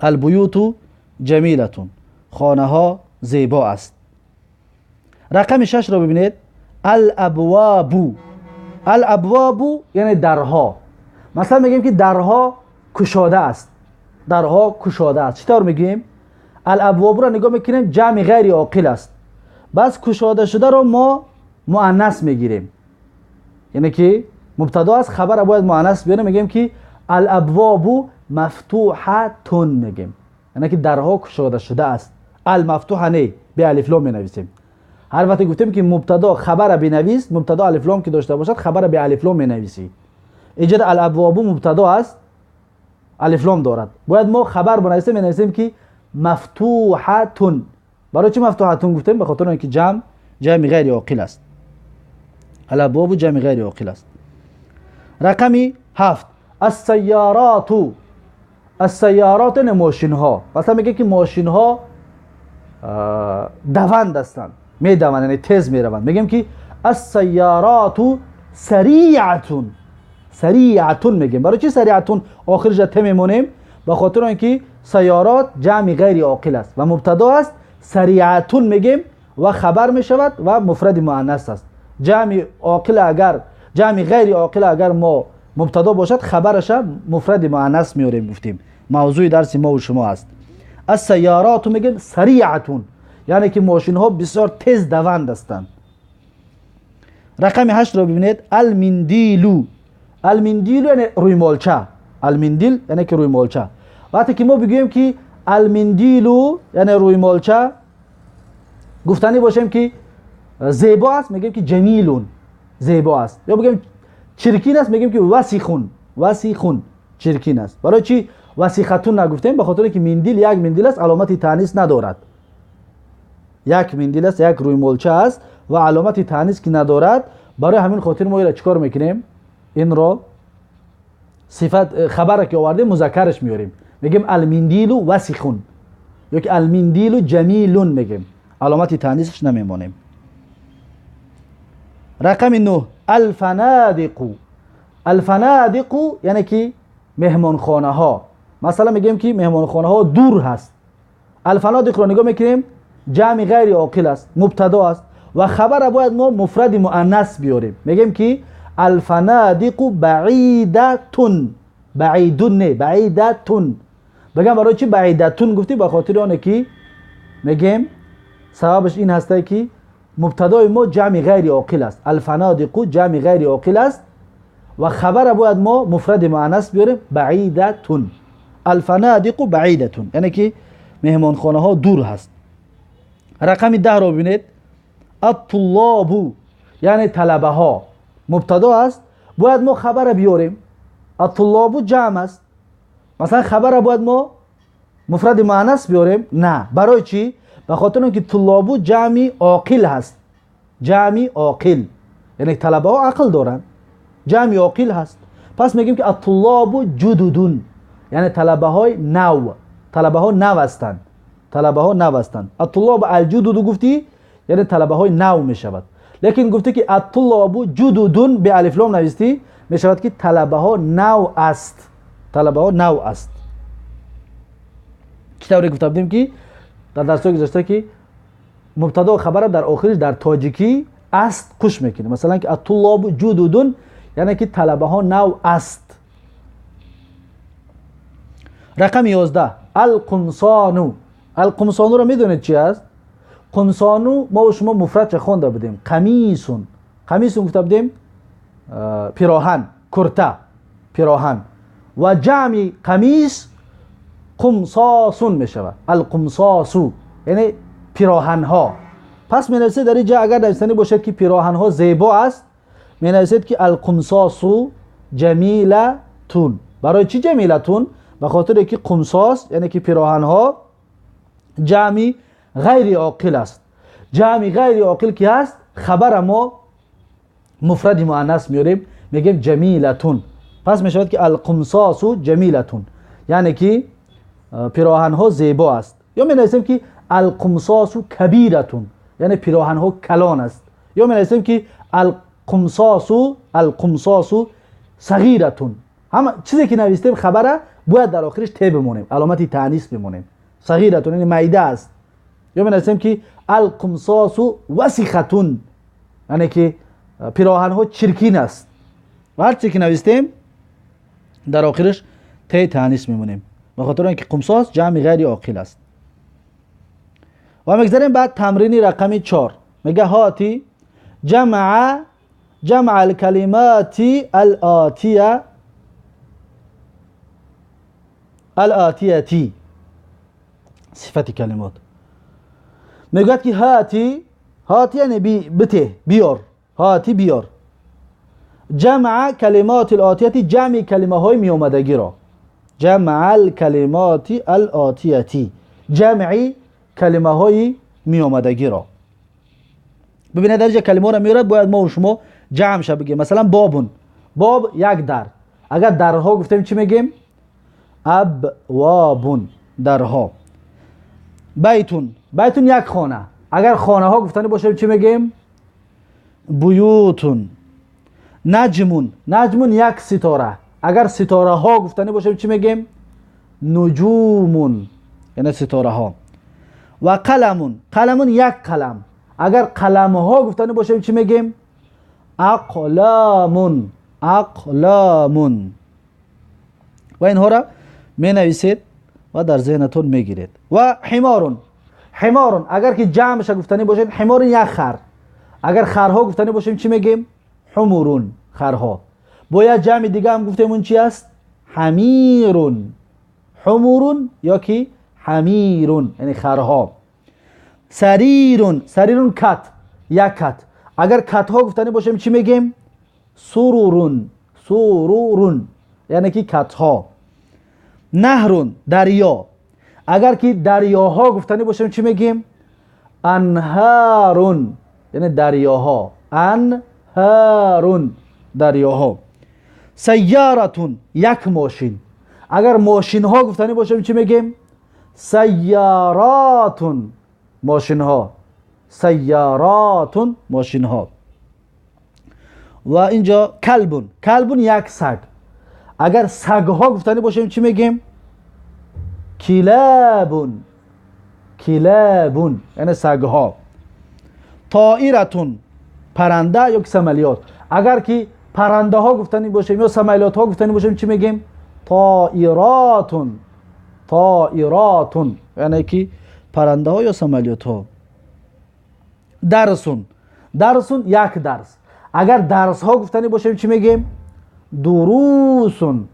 البیوت جمیلتون، خانه ها زیبا است. رقم 6 را ببینید. الابواب. الابواب یعنی درها. مثلا میگیم که درها کشاده است. درها کشاده است. چطور میگیم؟ الابواب را نگاه میکنیم جمع غیر عاقل است. بس کشاده شده را ما مؤنث میگیریم، یعنی که مبتدا است، خبر باید مؤنث بیاریم. میگیم که الابواب مفتوحتون میگیم، یعنی که درها کشاده شده است. المفتوحه نه، به الف لام مینویسیم. هر وقت گفتیم که مبتدا خبر بنویس، مبتدا الف لام که داشته باشد خبر به الف لام مینویسی. اینجا الابواب مبتدا است، الف لام دارد، باید ما خبر بنویسیم. مینویسیم که مفتوحتون. برای چی مفتوحتون گفتیم؟ به خاطر اینکه جمع جمع غیر عاقل است. الابواب جمع غیر عاقل است. رقم 7 السیارات. السیارات یعنی ماشین ها. مثلا میگه که ماشین ها دوند هستند، میدوند یعنی تیز میروند. میگیم که السیارات سریعتون. سریعتون میگیم. برای چی سریعتون آخرش ت میمونیم؟ به خاطر اینکه سیارات جمع غیر عاقل است و مبتدا است. سریعتون میگیم و خبر میشود و مفرد مؤنث است. جمع عاقل اگر جمع غیر عاقل اگر ما مبتدا باشد خبرش مفرد مؤنث میاریم. گفتیم موضوع درس ما و شما است. السیارات میگیم سریعتون، یعنی که ماشین ها بسیار تیز دوند هستند. رقم 8 رو ببینید. المندیلو. المندیلو یعنی رویمالچه. المندیل یعنی که رویمالچه. وقتی که ما بگوییم که المندیلو یعنی رویمالچه، گفتنی باشیم که زیبا است، میگیم که جمیلون، زیبا است. یا بگیم چرکین است، میگیم که وسیخون. وسیخون چرکین است. برای چی وسیختون نگفتیم؟ به خاطر اینکه مندیل یک مندیل است، علامت تانیث ندارد. یک مندیل است، یک رویمالچه است و علامت تانیث که ندارد. برای همین خاطر ما را چیکار میکنیم؟ این را صفت خبر که آوردیم مذکرش میاریم، میگیم المندیل وسیخون یا که المندیل جمیلون میگیم، علامت تانیثش نمیمانیم. رقم 9 الفنادق. الفنادق یعنی که مهمانخانه ها. مثلا میگیم که مهمانخانه ها دور هست. الفنادق رو نگاه میکنیم جمع غیر عاقل است، مبتدا است و خبر باید ما مفرد مؤنث بیاریم. میگیم که الفنادق بعیدتون. بعیدون نه، بعیدتون. بگم برای چی بعیدتون گفتی؟ به خاطر آنه که میگیم سببش این هسته که مبتدای ما جمع غیر عاقل است. الفنادق جمع غیر عاقل است و خبر باید ما مفرد مؤنث بیاریم، بعیدتون. الفنادق بعیدتون یعنی که مهمانخانه ها دور هست. رقم 10 رو ببینید. الطلاب یعنی طلبه ها، مبتدا است، باید ما خبر بیاریم. الطلاب جمع است، مثلا خبر باید ما مفرد مؤنث بیاریم؟ نه. برای چی؟ به خاطر اینکه طلاب جمع عاقل هست. جمع عاقل یعنی طلبه ها عقل دارن، جمع عاقل هست. پس میگیم که الطلاب جدودون یعنی طلبه های نو، طلبه ها نو هستند، طلبه ها نو هستند. الطلاب الجدود گفتی یعنی طلبه های نو میشود. لیکن گفتی که الطلاب جدودون به الف لام نوشتی میشود که طلبه ها نو است، طلبه ها نو است. چطوری گفته بودیم که در درس گذشته که مبتدا و خبر در آخرش در تاجیکی است قش میکنه. مثلا که الطلاب جدودون یعنی که طلبه ها نو است. رقم 11 القمصانو. القمصانو رو میدونید چی است؟ قمصانو ما و شما مفرد چه خونده بودیم؟ قمیصون. قمیصون گفته بودیم پیراهن، کرته، پیراهن. و جمع قمیص قمصاسون میشود. القمصاسو یعنی پیراهن ها. پس می نویسید در اینجا اگر نوشتنی باشد که پیراهن ها زیبا است، می نویسید که القمصاسو جمیلتون. برای چی جمیلتون؟ به خاطر که قمصاص یعنی که پیراهنها جمعی غیر عاقل است. جمعی غیر عاقل که هست خبر ما مفرد مؤنث میاریم، میگیم جمیلتون. پس میشود که القمصاص جمیلتون، یعنی که پیراهنها زیبا است. یا می نویسیم که القمصاص کبیرتون، یعنی پیراهنها کلان است. یا می نویسیم که القمصاص صغیرتون. هم چیزی که نویسیم خبره باید در آخرش ت بمونیم، علامت تانیث بمونیم. صغیرتون یعنی میده است. یا می نویسیم که القمصاص وسختون، یعنی که پیراهنها چرکین است. و هر چیزی که نویسیم در آخرش ت تانیث میمونیم، به خاطر اینکه قمصاص جمع غیر عاقل است. و میگذاریم بعد تمرین رقم 4. میگه هاتی جمع الکلمات الآتیه الآتیتی، صفت کلمات. میگوید که هاتی، هاتی یعنی بته، بیار، هاتی بیار. جمع کلمات الآتیتی، جمع کلمه های میامدگی را. جمع الکلمات الآتیتی، جمعی کلمه های میامدگی را. ببینید در اینجا کلمه را میاره، باید ما و شما جمع شه بگیم. مثلا بابون، باب یک در. اگر درها گفتیم چی میگیم؟ ابوابون، درها. بیتون، بیتون یک خانه. اگر خانه ها گفتنی باشیم چی میگیم؟ بیوتون. نجمون، نجمون یک ستاره. اگر ستاره ها گفتنی باشیم چی میگیم؟ نجومون، یعنی ستاره ها. و قلمون، قلمون یک قلم. اگر قلم ها گفتنی باشیم چی میگیم؟ اقلامون، اقلامون. و اینها را می نویسید و در ذهنتون میگیرید. و حمارون، حمارون اگر که جمعش گفتنی باشیم حمارون یک خر. اگر خرها گفتنی باشیم چی میگیم؟ حمورون، خرها. باید جمع دیگه هم گفتیم اون چی است؟ حمیرون، حمورون یا که حمیرون یعنی خرها. سریرون، سریرون کت، یک کت. اگر کت ها گفتنی باشیم چی میگیم؟ سرورون، سرورون یعنی که کت ها. نهرون، دریا. اگر که دریاها گفتنی باشیم چی میگیم؟ انهارون یعنی دریاها، انهارون دریاها. سیارتون، یک ماشین. اگر ماشین ها گفتنی باشیم چی میگیم؟ سیاراتون، ماشین ها، سیاراتون ماشین ها. و اینجا کلبون، کلبون یک سگ. اگر سگ ها گفتنی باشیم چی میگیم؟ کلابون، کلابون یعنی سگ ها. طائرتون، پرنده یا سملیات. اگر که پرنده ها گفتنی باشیم یا سملیات ها گفتنی باشیم چی میگیم؟ طائراتون، طائراتون یعنی که پرنده ها یا سملیات ها. درسون، درسون یک درس. اگر درس ها گفتنی باشیم چی میگیم؟ دروسون،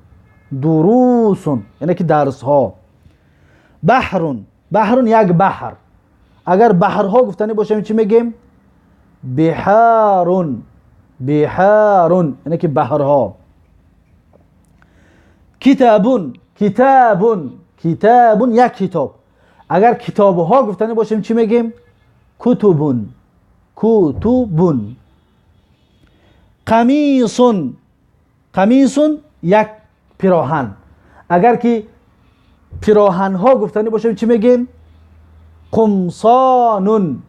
دروسون یعنی که درس ها. بحرون، بحرون یک بحر. اگر بحرها گفتنی باشیم چی میگیم؟ بحارون، بحارون یعنی که بحرها. کتابون، کتابون، کتابون یک کتاب. اگر کتاب ها گفتنی باشیم چی میگیم؟ کتبون، کتبون. قمیصون، قمیصون یک پیراهن. اگر که پیراهن ها گفتنی باشیم چی میگیم؟ قمصانون،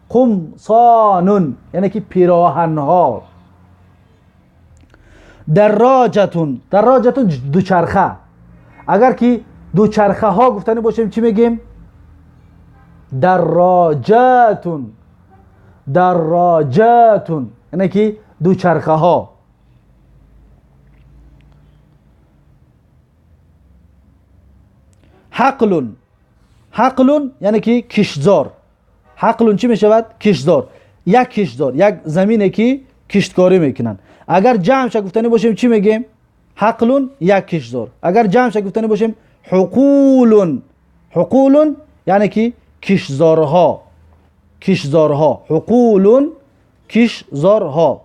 قمصانون یعنی که پیراهن ها. دراجتون، دراجتون دوچرخه. اگر که دوچرخه ها گفتنی باشیم چی میگیم؟ دراجتون، دراجتون یعنی که دوچرخه ها. حقلون، حقلون یعنی که کشتزار. حقلون چی میشود؟ کشتزار. یک کشتزار، یک زمینه که کشتکاری میکنن. اگر جمعش گفتنی باشیم چی میگیم؟ حقلون یک کشتزار. اگر جمعش گفتنی باشیم حقولون، حقولون یعنی که کشتزارها، کشتزارها، حقولون کشتزارها.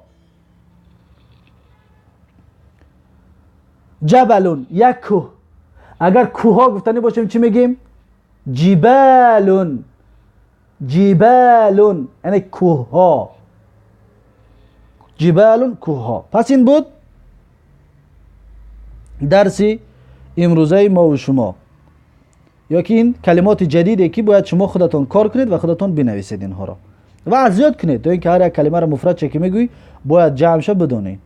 جبلون یک کوه. اگر کوه ها گفتنی باشیم چی میگیم؟ جبالون. جبالون یعنی کوه ها. جبالون کوه ها. پس این بود درسی امروزه ما و شما، یا که این کلمات جدیدی که باید شما خودتان کار کنید و خودتان بنویسید اینها را و از یاد کنید، تا اینکه هر یک کلمه را مفرد چه که میگویی باید جمع شه بدونید.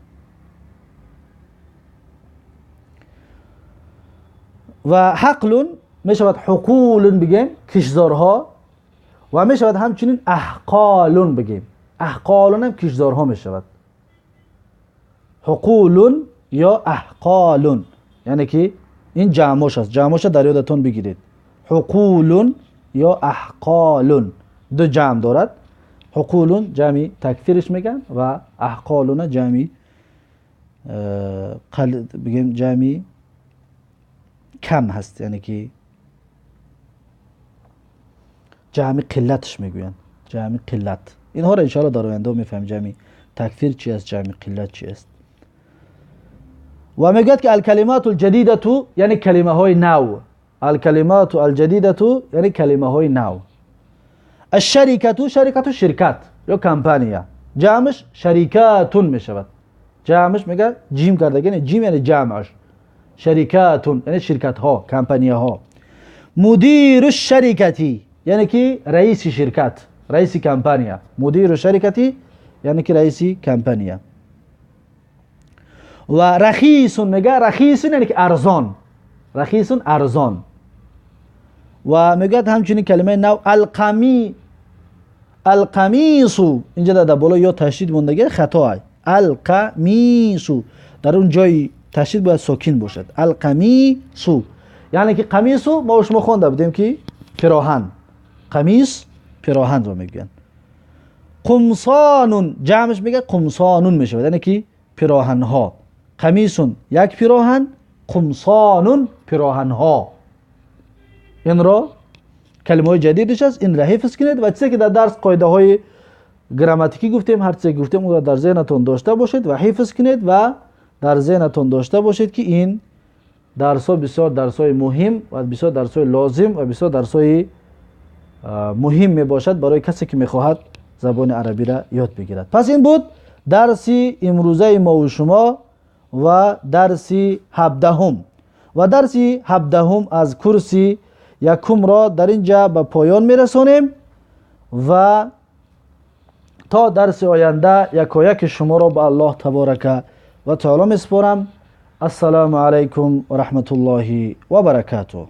و حقلون میشود حقولون بگیم کشزارها، و میشود همچنین احقالون بگیم. احقالون هم کشزارها میشود. حقولون یا احقالون یعنی که این جمعش است. جمعش در یادتون بگیرید. حقولون یا احقالون دو جمع دارد. حقولون جمعی تکثیرش میگن و احقالون جمعی بگیم جمعی کم هست، یعنی که جمعی قلتش میگوین. جمعی قلت. اینها را انشاءالله در آینده میفهمیم جمعی تکثیر چی است، جمعی قلت چی است. و میگوید که الکلمات الجدیده یعنی کلمه های نو. الکلمات الجدیده یعنی کلمه های نو. الشرکت، شرکت شرکت یا کمپانیا، جمعش شرکاتون میشود. جمعش میگه جیم کرده، یعنی جیم یعنی جمعش. شرکاتون یعنی شرکت ها، کمپانیا ها. مدیر الشرکتی یعنی که رئیس شرکت، رئیس کمپانیا. مدیر الشرکتی یعنی که رئیس کمپانیا. و رخیصون میگه، رخیصون یعنی که ارزان. رخیصون ارزان. و میگه همچنین کلمه نو القمی، القمیصو اینجا در بالا یا تشدید موندگی خطا است. القمیصو در اون جای تشدید باید ساکن باشد. القمیصو یعنی که قمیصو ما شما خوانده بودیم که پیراهن، قمیص پیراهن رو میگن. قمصانون جمعش میگه قمصانون میشه، یعنی که پیراهن ها. قمیصون یک پیراهن، قمصانون پیراهن ها. این را کلمه های جدیدش است، این را حفظ کنید. و چیزی که در درس قاعده های گراماتیکی گفتیم، هر چیزی گفتیم اون را در ذهنتون داشته باشید و حفظ کنید و در ذهنتون داشته باشید که این درس ها بسیار درس های مهم و بسیار درس های لازم و بسیار درس های مهم می باشد برای کسی که میخواهد زبان عربی را یاد بگیرد. پس این بود درس امروزه ما و شما و درس 17 و درس 17 از کورس یکم را در اینجا به پایان میرسانیم و تا درس آینده یکایک شما را به الله تبارک و تعالی میسپارم. السلام علیکم و رحمت الله و برکاته.